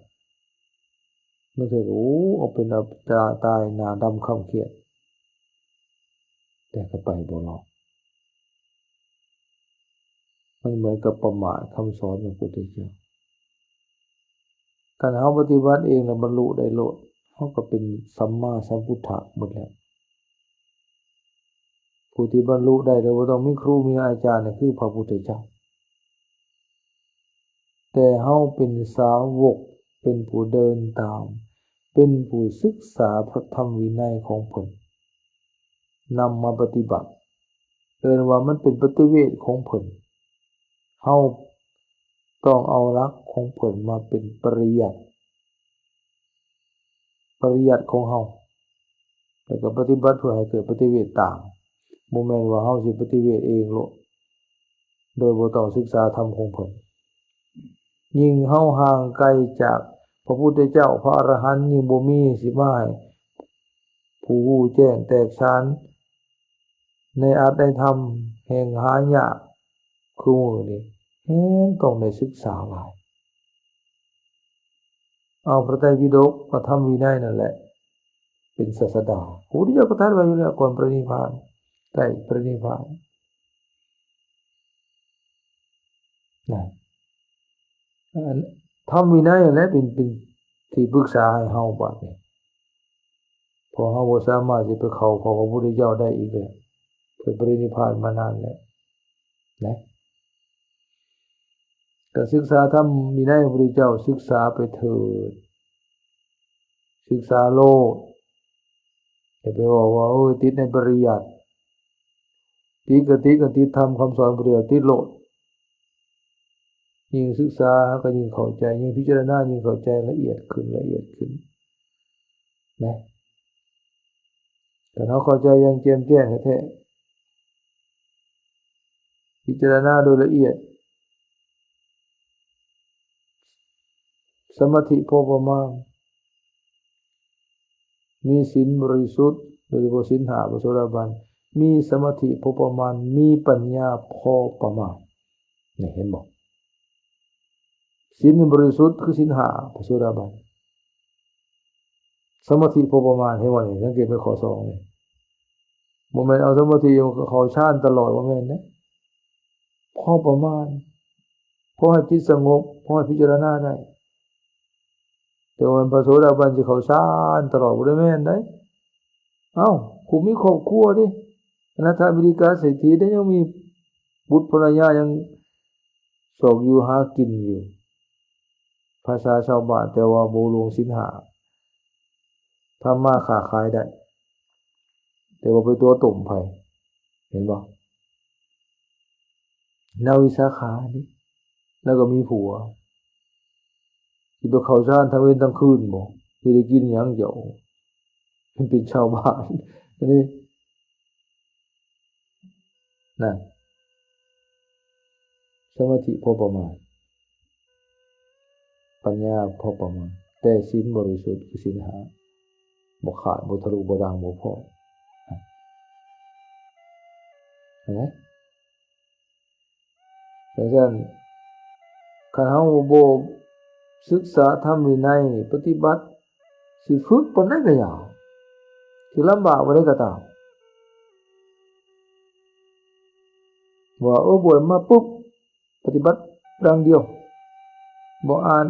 ບາງເທື່ອກໍ ໂອ້ ເອົາເປັນເອົາຕາ ຕາຍໜ້າດຳຄ່ຳຄຽດ ແຕ່ກໍໄປບໍ່ລອດ ມັນເໝືອນກັບປະໝາດຄຳສອນຂອງພະພຸດທະເຈົ້າ ຄັນເຮົາປະຕິບັດເອງແລ້ວບັນລຸໄດ້ໂລດ ເຮົາກໍເປັນສຳມາສຳພຸດທະໝົດແລ້ວ ຜູ້ທີ່ບັນລຸໄດ້ໂດຍບໍ່ຕ້ອງມີຄູມີອາຈານ ນັ້ນຄືພະພຸດທະເຈົ້າ ແຕ່ເຮົາເປັນສາວົກ ເປັນຜູ້ເດີນຕາມ ເປັນຜູ້ສຶກສາພະທຳວິໄນຂອງເພິ່ນ ນຳມາປະຕິບັດ, ເອີ້ນວ່າມັນເປັນປະຕິເວດຂອງເພິ່ນ. ເຮົາຕ້ອງເອົາຫຼັກຂອງເພິ່ນມາເປັນປະລິຍັດ, ປະລິຍັດຂອງເຮົາ ແລ້ວກໍປະຕິບັດເພື່ອໃຫ້ເກີດປະຕິເວດຕາມ. ບໍ່ແມ່ນວ່າເຮົາຊິປະຕິເວດເອງໂລດ ໂດຍບໍ່ຕ້ອງສຶກສາທຳຂອງເພິ່ນ. ຍິ່ງເຮົາຫ່າງໄກຈາກພະພຸດທະເຈົ້າ, ພະອະລະຫັນ ຍິ່ງບໍ່ມີ, ຊິມາໃຫ້ຜູ້ຮູ້ແຈ້ງແຕກສານໃນອັດໃນທຳແຫ່ງຫາຍາກຄືມື້ນີ້ ແຮ່ງຕ້ອງໄດ້ສຶກສາຫຼາຍ. ເອົາພະໄຕປິດົກ ພະທຳວິໄນນັ້ນແຫຼະເປັນສາດສະດາ. ພະພຸດທະເຈົ້າກໍຕັດໄວ້ຢູ່ແລ້ວ ກ່ອນປະລິນິບພານ, ໃກ້ປະລິນິບພານ. ນັ້ນ ອັນທຳວິໄນນັ້ນແຫຼະເປັນ ເປັນທີ່ປຶກສາໃຫ້ເຮົາບາດນີ້. ເພາະເຮົາບໍ່ສາມາດຊິໄປເຂົ້າເຝົ້າພະພຸດທະເຈົ້າໄດ້ອີກແລ້ວ, ເພິ່ນປະລິນິບພານມານານແລ້ວນະ. ການສຶກສາທຳວິໄນຂອງພະພຸດທະເຈົ້າ ສຶກສາໄປເຖີດ, ສຶກສາໂລດ. ຢ່າໄປເວົ້າວ່າ ໂອ້ຍ ຕິດໃນປະລິຍັດ. ຕິດກໍຕິດ, ກໍຕິດທຳຄຳສອນຜູ້ດຽວ, ຕິດໂລດ. ຍິ່ງສຶກສາກໍຍິ່ງເຂົ້າໃຈ, ຍິ່ງພິຈາລະນາຍິ່ງເຂົ້າໃຈລະອຽດຂຶ້ນ, ລະອຽດຂຶ້ນນະ. ຄັນເຮົາເຂົ້າໃຈຢ່າງແຈ່ມແຈ້ງແທ້ໆ, ພິຈາລະນາໂດຍລະອຽດ, ສະມາທິພໍປະມານ, ມີສິນບໍລິສຸດ ໂດຍສະເພາະສິນຫ້າ ພະໂສດາບັນ, ມີສະມາທິພໍປະມານ, ມີປັນຍາພໍປະມານ. ນີ້ເຫັນບໍ່? ສິນບໍລິສຸດຄືສິນຫ້າ ພະໂສດາບັນ. ສະມາທິພໍປະມານ, ເຫັນບໍ່ນີ້? ສັງເກດໄປຂໍ້ສອງນີ້. ບໍ່ແມ່ນເອົາສະມາທິເຂົ້າຊານຕະຫຼອດ, ບໍ່ແມ່ນເດ້. ພໍປະມານ, ພໍໃຫ້ຈິດສະຫງົບ, ພໍໃຫ້ພິຈາລະນາໄດ້. ແຕ່ວ່າພະໂສດາບັນຊິເຂົ້າຊານຕະຫຼອດ ບໍ່ໄດ້ແມ່ນໃດ. ເອົ້າ, ຜູ້ມີຄອບຄົວເດ້, ອະນາຖາບິນດິກາເສດຖີໄດ້, ຍັງມີບຸດພັນລະຍາ, ຍັງຊອກຢູ່ຫາກິນຢູ່. ພາສາຊາວບ້ານ, ແຕ່ວ່າບໍ່ຫຼວງສິນຫ້າ, ທຳມາຄ້າຂາຍໄດ້, ແຕ່ວ່າໄປຕົວະຕົ້ມໃຜ, ເຫັນບໍ່? ນາງວິສາຂານີ້ ລາວກໍມີຜົວ, ຊິໄປເຂົ້າຊານທັງເວັນທັງຄືນບໍ? ຊິໄດ້ກິນຫຍັງເຈົ້າ? ມັນເປັນຊາວບ້ານ ອັນນີ້ ນັ້ນ ສະມາທິພໍປະມານ, ປັນຍາພໍປະມານ, ແຕ່ສິນບໍລິສຸດຄືສິນຫ້າ ບໍ່ຂາດ, ບໍ່ທະລຸ, ບໍ່ດ່າງ, ບໍ່ພອກ. ເຫັນໄໝ? ຈັ່ງຊັ້ນ ຄັນເຮົາບໍ່ສຶກສາທຳວິໄນ ປະຕິບັດ, ຊິຝຶກປານໃດກໍຢ່າ, ຊິລຳບາກປານໃດກໍຕາມ, ວ່າ ເອີ ບວດມາປຸບ ປະຕິບັດຢ່າງດຽວ, ບໍ່ອ່ານ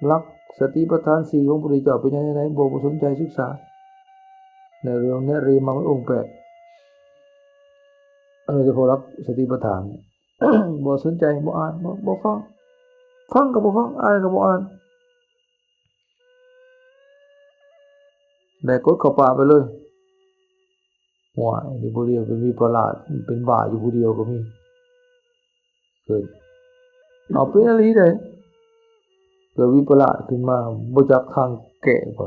ຫຼັກສະຕິປະທານສີ່ຂອງພະພຸດທະເຈົ້າເປັນຫຍັງຈັ່ງໃດ, ບໍ່ ບໍ່ສົນໃຈສຶກສາໃນເລື່ອງແນະອະລິຍະມັກມີອົງແປດ, ໂດຍສະເພາະຫຼັກສະຕິປະທານ, ບໍ່ສົນໃຈ, ບໍ່ອ່ານ, ບໍ່ ບໍ່ຟັງ, ຟັງກໍບໍ່ຟັງ, ອ່ານກໍບໍ່ອ່ານ, ແບກກົດເຂົ້າປ່າໄປເລີຍ. ຫ້ວຍ ຢູ່ຜູ້ດຽວເປັນວິປະລາດ, ເປັນບ້າຢູ່ຜູ້ດຽວກໍມີ. ເກີດ ເອົາ ເປັນອີ່ຫຼີໃດ, ເກີດວິປະລາດຂຶ້ນມາ ບໍ່ຈັກທາງແກ້. ເ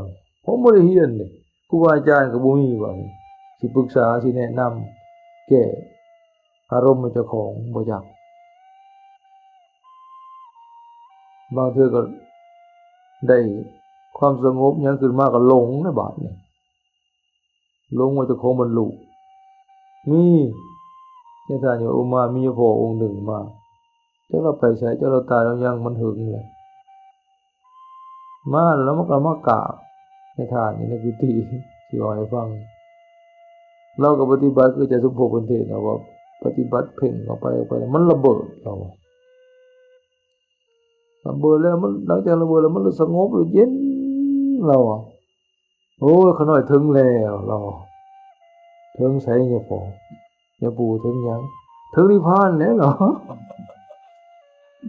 ພາະບໍ່ໄດ້ຮຽນເດ້, ຄູບາອາຈານກໍບໍ່ມີ, ບາດນີ້ຊິປຶກສາ, ຊິແນະນຳແກ້ອາລົມໃຫ້ເຈົ້າຂອງ, ບໍ່ຈັກ. ບາງເທື່ອກໍໄດ້ຄວາມສະຫງົບຫຍັງຂຶ້ນມາ ກໍຫຼົງນະບາດນີ້. ຫຼົງວ່າເຈົ້າຂອງບັນລຸ. ມີ ໃນທ່ານຢູ່ອຸມາ ມີພໍ່ອົງໜຶ່ງມາ, ຈັກລາວໄປໃສ, ຈັກລາວຕາຍລາວຍັງ, ມັນຫຶງແລ້ວ. ມາແລ້ວມັນກໍມາກາບໃນທ່ານຢູ່ໃນກຸຕິ, ຊິເວົ້າໃຫ້ຟັງ. ລາວກໍປະຕິບັດຄືອາຈານສົມໂພດເພິ່ນເທດນະ, ວ່າປະຕິບັດເພັ່ງເຂົ້າໄປ, ເຂົ້າໄປ ແລ້ວມັນລະເບີດ, ລາວວ່າ ລະເບີດແລ້ວມັນ, ຫຼັງຈາກລະເບີດແລ້ວມັນລະສະຫງົບ, ລະເຢັນ, ລາວວ່າ. ໂອ້ຍ ຂ້ານ້ອຍເຖິງແລ້ວ ລາວວ່າ. ເຖິງໃສຍາພໍ່? ຍາປູ່ເຖິງຫຍັງ? ເຖິງນິບພານແລ້ວ ລາວວ່າ.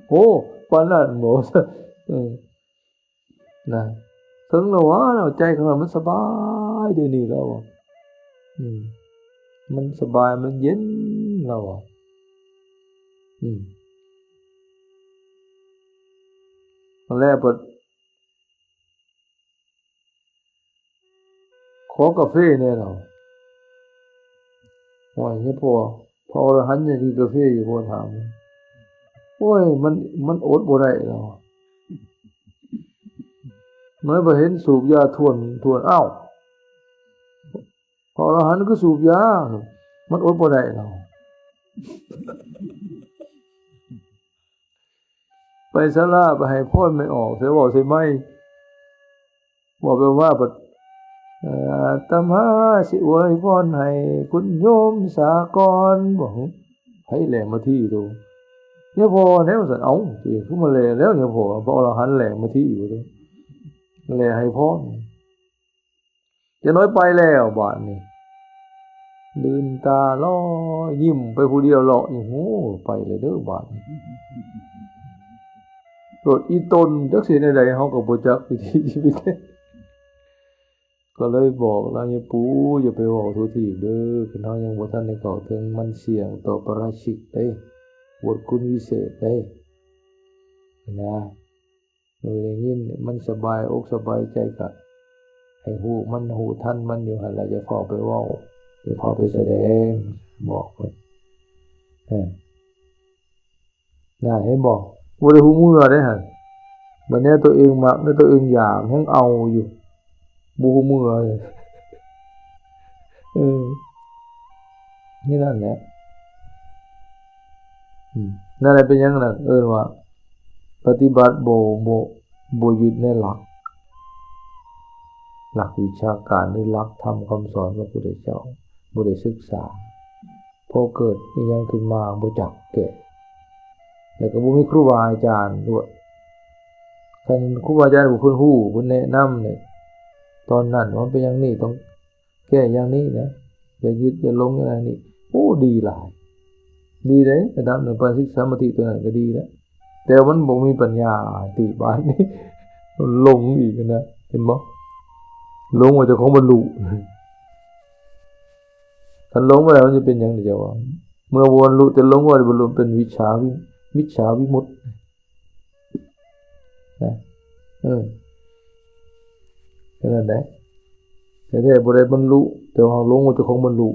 ໂອ້ ປານນັ້ນບໍ? ເອີ ນະ, ເຖິງແລ້ວຫວາ ແລ້ວໃຈຂອງລາວມັນສະບາຍດຽວນີ້ແລ້ວຫວາ ອືມ ມັນສະບາຍ ມັນເຢັນແລ້ວຫວາ ອືມ ແລ້ວບັດ ຂໍກາເຟແດ່ລາວ. ໂອ້ຍ ຍາພໍ່ ພະອໍລະຫັນຍັງກິນກາເຟຢູ່ບໍ່? ຖາມ. ໂອ້ຍ ມັນ ມັນອົດບໍ່ໄດ້ລາວ. ເມື່ອໄປເຫັນສູບຢາທວນ ທວນ ອ້າວ ພະອໍລະຫັນຄືສູບຢາ ມັນອົດບໍ່ໄດ້ລາວ. ໄປສາລາ ໄປໃຫ້ພອນແມ່ອອກ ໃສ່ເວົ້າໃສ່ໄມ ເວົ້າໄປເວົ້າມາ ບັດ ເອີ ອາດຕະມາຊິອວຍພອນໃຫ້ຄຸນໂຍມສາກ່ອນ ບອກ ໃຜແລ່ມາທີໂຕ ຍາພໍ່ແນວຊັ້ນ. ເອົ້າ ຕົວເອງຄືມາແລ່ແລ້ວ ຍາພໍ່ ພະອໍລະຫັນແລ່ມາທີຢູ່ໂຕ ແລ່ໃຫ້ພອນ. ຈັກໜ້ອຍໄປແລ້ວບາດນີ້ ລືນຕາລໍຍິ້ມໄປຜູ້ດຽວເລາະຢູ່. ໂອ້ ໄປແລ້ວເດີບາດນີ້ ໂລດອີ່ຕົນ ຈັກຊິເຮັດແນວໃດ ເຮົາກໍບໍ່ຈັກວິຖີຊີວິດ. ກໍເລີຍບອກລາວ ຍາປູ ຢ່າໄປເວົ້າທົ່ວທີບເດີ ຄັນເຮົາຍັງບໍ່ທັນໄດ້ເຂົ້າເຖິງ ມັນສ່ຽງຕໍ່ປະລາຊິກເດ້ ບົດຄຸນວິເສດເດ້ ນະ. ເອີ ໄດ້ຍິນ ມັນສະບາຍອົກສະບາຍໃຈ ກະໃຫ້ຮູ້ມັນ ຮູ້ທັນມັນຢູ່ຫັ້ນລະ ຢ່າຟ້າວໄປເວົ້າ ຢ່າຟ້າວໄປສະແດງ ບອກເພິ່ນ. ເອີ ນະ ເຫັນບໍ່? ບໍ່ໄດ້ຮູ້ເມື່ອເດ້ຫັ້ນ ບັດແນວຕົວເອງມັກ ແນວຕົວເອງຢາກ ຍັງເອົາຢູ່. ບໍ່ຮູ້ເມື່ອ ເອີ ນີ້ນັ້ນແຫຼະ ອືມ ນັ້ນແຫຼະ ເປັນຫຍັງນັ້ນ ເອີ້ນວ່າປະຕິບັດບໍ່ ບໍ່ ບໍ່ຍຶດໃນຫຼັກ ຫຼັກວິຊາການ ຫຼື ຫຼັກທຳຄຳສອນຂອງພະພຸດທະເຈົ້າ ບໍ່ໄດ້ສຶກສາ. ພໍເກີດອີ່ຫຍັງຂຶ້ນມາບໍ່ຈັກແກ້ ແລ້ວກໍບໍ່ມີຄູບາອາຈານດ້ວຍ. ຄັນຄູບາອາຈານຜູ້ເພິ່ນຮູ້ ເພິ່ນແນະນຳນີ້ ຕອນນັ້ນວ່າເປັນຢ່າງນີ້ ຕ້ອງແກ້ຢ່າງນີ້ນະ ຢ່າຍຶດຢ່າຫຼົງຢ່າງນັ້ນນີ້. ໂອ້ ດີຫຼາຍ ດີເດ້ ລະດັບນັ້ນ ປານສິກສາມາທິຕົວນັ້ນກໍດີແລ້ວ. ແຕ່ມັນບໍ່ມີປັນຍາຕິ ບາດນີ້ຫຼົງອີກນະ ເຫັນບໍ່? ຫຼົງວ່າເຈົ້າຂອງບັນລຸ ຄັນຫຼົງໄປແລ້ວມັນຈະເປັນຫຍັງເຈົ້າວ່າ? ເມື່ອບໍ່ບັນລຸ ແຕ່ຫຼົງວ່າບໍ່ບັນລຸ ເປັນວິດຊາວິ ມິດສາວິມຸດນະ ເອີ ແຄ່ນັ້ນແຫຼະ. ແທ້ໆບໍ່ໄດ້ບັນລຸ ແຕ່ວ່າຫຼົງວ່າເຈົ້າຂອງບັນລຸ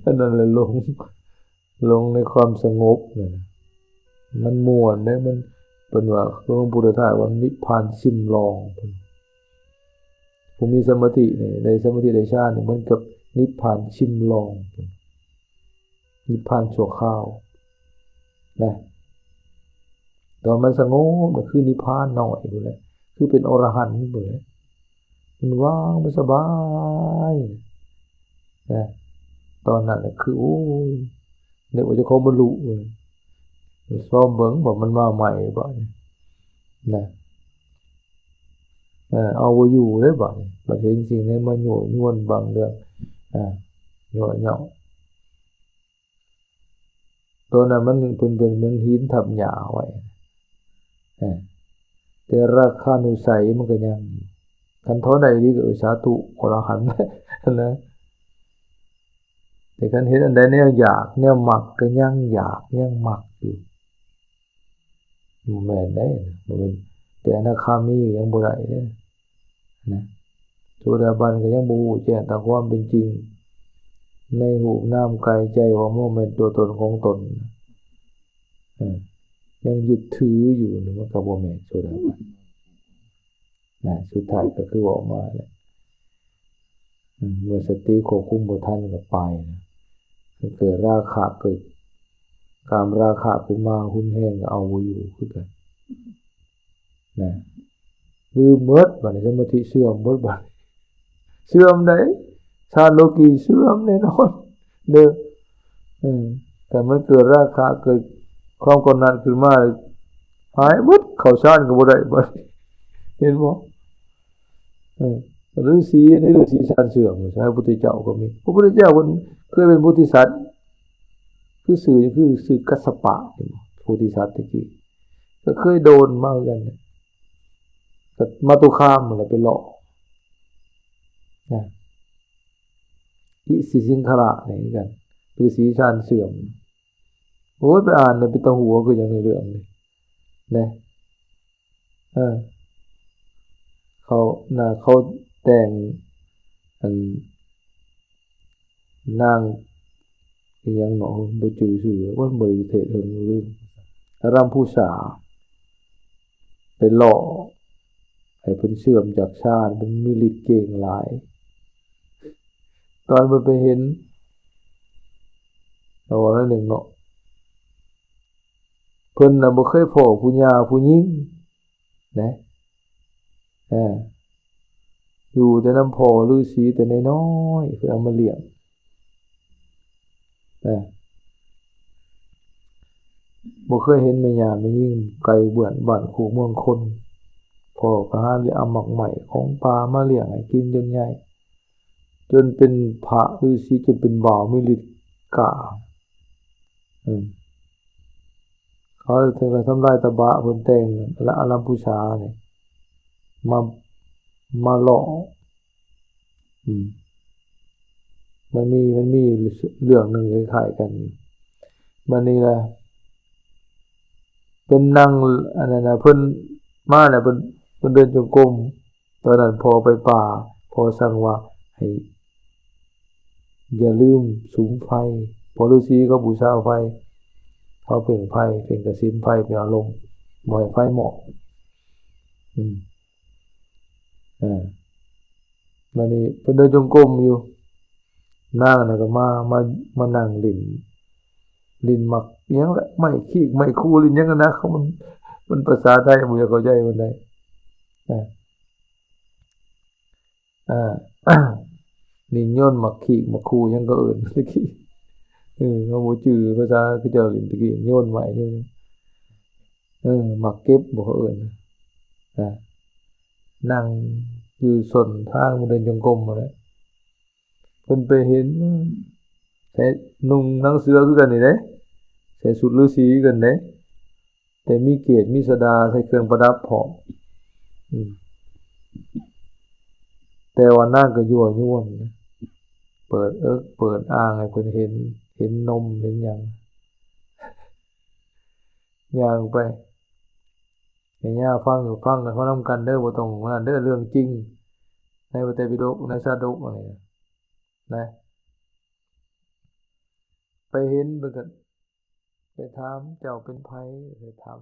ອັນນັ້ນແຫຼະຫຼົງ. ລົງໃນຄວາມສະຫງົບນັ້ນນະ ມັນມ່ວນເດ້ ມັນ ເພິ່ນວ່າ ຫຼວງພຸດທະທາດວ່ານິບພານຊິມລອງ. ຜູ້ມີສະມາທິນີ້ ໄດ້ສະມາທິໄດ້ຊານນີ້ ເໝືອນກັບນິບພານຊິມລອງ ນິບພານຊົ່ວຄາວນະ. ຕອນມັນສະຫງົບນະ ຄືນິບພານນ້ອຍພຸ້ນແຫຼະ ຄືເປັນອໍລະຫັນພຸ້ນແຫຼະ. ມັນວ່າງ ມັນສະບາຍນະ ຕອນນັ້ນນະ ຄື ໂອ້ຍ ນຶກວ່າເຈົ້າຂອງບັນລຸ ຊອມເບິ່ງວ່າມັນມາໃໝ່ບາດນີ້ນະ ເອີ ເອົາບໍ່ຢູ່ເດ້ບາດນີ້. ບັດເຫັນສິ່ງໃດມາຍົວະຍວນບາງເລື່ອງ ເອີ ຍົວະເຍົາະ ຕອນນັ້ນມັນ ເພິ່ນ ເພິ່ນ ເພິ່ນຫີນທັບຫຍ້າໄວ້ ເອີ ແຕ່ລາຄານຸໄສມັນກໍຍັງຢູ່. ຄັນຖອນໄດ້ອີ່ຫຼີກໍ ເອີ ສາທຸ ອໍລະຫັນນະ. ແຕ່ຄັນເຫັນອັນໃດແນວຢາກ ແນວມັກ ກໍຍັງຢາກ ຍັງມັກຢູ່. ບໍ່ແມ່ນເດ້ ບໍ່ແມ່ນ ແຕ່ອະນາຄາມີຍັງບໍ່ໄດ້ເດ້ນະ. ໂສດາບັນກໍຍັງບໍ່ຮູ້ແຈ້ງຕາມຄວາມເປັນຈິງ ໃນຮູບນາມກາຍໃຈວ່າບໍ່ແມ່ນຕົວຕົນຂອງຕົນ ເອີ ຍັງຍຶດຖືຢູ່ ມັນກໍບໍ່ແມ່ນໂສດາບັນນະ. ສຸດທ້າຍກໍຄືເວົ້າມາແຫຼະ ເມື່ອສະຕິຄວບຄຸມບໍ່ທັນກໍໄປນະ. ເກີດລາຄະ ເກີດກາມລາຄະຂຶ້ນມາຮຸນແຮງ ກໍເອົາບໍ່ຢູ່ຄືກັນນະ. ລືມໝົດ ບາດນີ້ສະມາທິເສື່ອມໝົດ ບາດນີ້ເສື່ອມໃດ໋ ຊາດໂລກີເສື່ອມແນ່ນອນເດີ. ເອີ ຄັນມັນເກີດລາຄະ ເກີດຄວາມກຳໜັດຂຶ້ນມາ ຫາຍໝົດ ເຂົ້າຊານກໍບໍ່ໄດ້ ບາດນີ້ ເຫັນບໍ່? ເອີ ລືສີ ອັນນີ້ລືສີຊານເສື່ອມ ສະໄໝພະພຸດທະເຈົ້າກໍມີ ພະພຸດທະເຈົ້າເພິ່ນເຄີຍເປັນໂພທິສັດ ຄືຊື່ ຄືຊື່ກັດສະປະ ເຫັນບໍ່? ໂພທິສັດແຕ່ກີ້ ກໍເຄີຍໂດນມາຄືກັນ. ກໍມາຕຸຄາມຫັ້ນແຫຼະໄປເລາະນະ ອິສິສິງຄະລະນີ້ຄືກັນ ຫຼືສີຊານເສື່ອມ. ໂອ້ຍ ໄປອ່ານແລ້ວເປັນຕາຫົວຄືຫຍັງໃນເລື່ອງນີ້ນະ. ເອີ ເຂົານະ ເຂົາແຕ່ງ ອັນ ນາງອີ່ຫຍັງເນາະ ບໍ່ຈື່ຊື່ ໂອ້ຍ ບໍ່ໄດ້ເທດເຖິງ ລືມ ອາຣຳພູສາ ໄປເລາະໃຫ້ເພິ່ນເສື່ອມຈາກຊານ ເພິ່ນມີລິດເກັ່ງຫຼາຍ. ຕອນເພິ່ນໄປເຫັນ ເວົ້າໜ້ອຍໜຶ່ງເນາະ ເພິ່ນນະບໍ່ເຄີຍພໍ້ຜູ້ຍ່າຜູ້ຍິງນະ ເອີ ຢູ່ແຕ່ນຳພໍ່ລືສີແຕ່ນ້ອຍໆ ເພິ່ນເອົາມາລ້ຽງ ເອີ ບໍ່ເຄີຍເຫັນແມ່ຍ່າແມ່ຍິງໄກເບືອນບ້ານຄູ່ເມືອງຄົນ. ພໍ່ກໍຫາເອົາໝາກໄມ້ຂອງປ່າມາລ້ຽງໃຫ້ກິນຈົນໃຫຍ່ ຈົນເປັນພະລືສີ ຈົນເປັນບ່າວມີລິດກ້າ. ອືມ ເຂົາເຖິງໄດ້ທຳລາຍຕະບະເພິ່ນແຕ່ງ ອາຣຳພູສານີ້ ມາ ມາເລາະ. ອືມ ມັນມີ ມັນມີເລື່ອງໜຶ່ງຄ້າຍໆກັນຢູ່. ບັດນີ້ລະ ເພິ່ນນັ່ງ ອັນນັ້ນນະ ເພິ່ນມາແລ້ວ ເພິ່ນ ເພິ່ນເດີນຈົງກົມ. ຕອນນັ້ນພໍ່ໄປປ່າ ພໍ່ສັ່ງວ່າໃຫ້ຢ່າລືມສຸມໄຟ ເພາະລືສີເຂົາບູຊາໄຟ ເຂົາເພໍ່ງໄຟ ເພໍ່ງກະສິນໄຟເປັນອາລົມ ບໍ່ໃຫ້ໄຟມອດ. ອືມ ອ່າ ບັດນີ້ເພິ່ນເດີນຈົງກົມຢູ່ ນາງນັ້ນກໍມາ ມາ ມານັ່ງຫຼິ້ນ ຫຼິ້ນໝາກອີ່ຫຍັງລະ ໄມ້ຂີກໄມ້ຄູ ຫຼິ້ນຫຍັງຫັ້ນນະ ມັນ ມັນພາສາໄທບໍ່ຢາກເຂົ້າໃຈປານໃດນະ. ອ່າ ນີ້ໂຍນໝາກຂີກໝາກຄູຫຍັງກໍເອີ້ນຕະກີ້ ເອີ ເຮົາບໍ່ຈື່ພາສາເຂົາເຈົ້າຫຼິ້ນຕະກີ້ ໂຍນໄມ້ໂຍນຫຍັງ ເອີ ໝາກເກັບບໍ່ເຂົາເອີ້ນ ອ່າ ນັ່ງຢູ່ສົ້ນທາງ ເດີນຈົງກົມຫັ້ນແຫຼະ. ເພິ່ນໄປເຫັນ ໃສ່ນຸ່ງໜັງເສືອຄືກັນນີ້ເດ້ ໃສ່ຊຸດລືສີຄືກັນເດ້ ແຕ່ມີເກດມີສະດາ ໃສ່ເຄື່ອງປະດັບພ້ອມ. ອືມ ແຕ່ວ່ານາງກໍຍົວະຍວນ ເປີດເອິກເປີດອ່າງໃຫ້ເພິ່ນເຫັນ ເຫັນນົມເຫັນຫຍັງ ຍ່າງໄປ ໃຫ້ຍ່າຟັງ ຟັງກັນເຮົານຳກັນເດີ ບໍ່ຕ້ອງນັ້ນເດີ ເລື່ອງຈິງ ໃນພະໄຕປິດົກ ໃນຊາດົກອັນນີ້ນະ. ໄປເຫັນເພິ່ນກໍໄປຖາມ ເຈົ້າເປັນໃຜ? ໄປຖາມ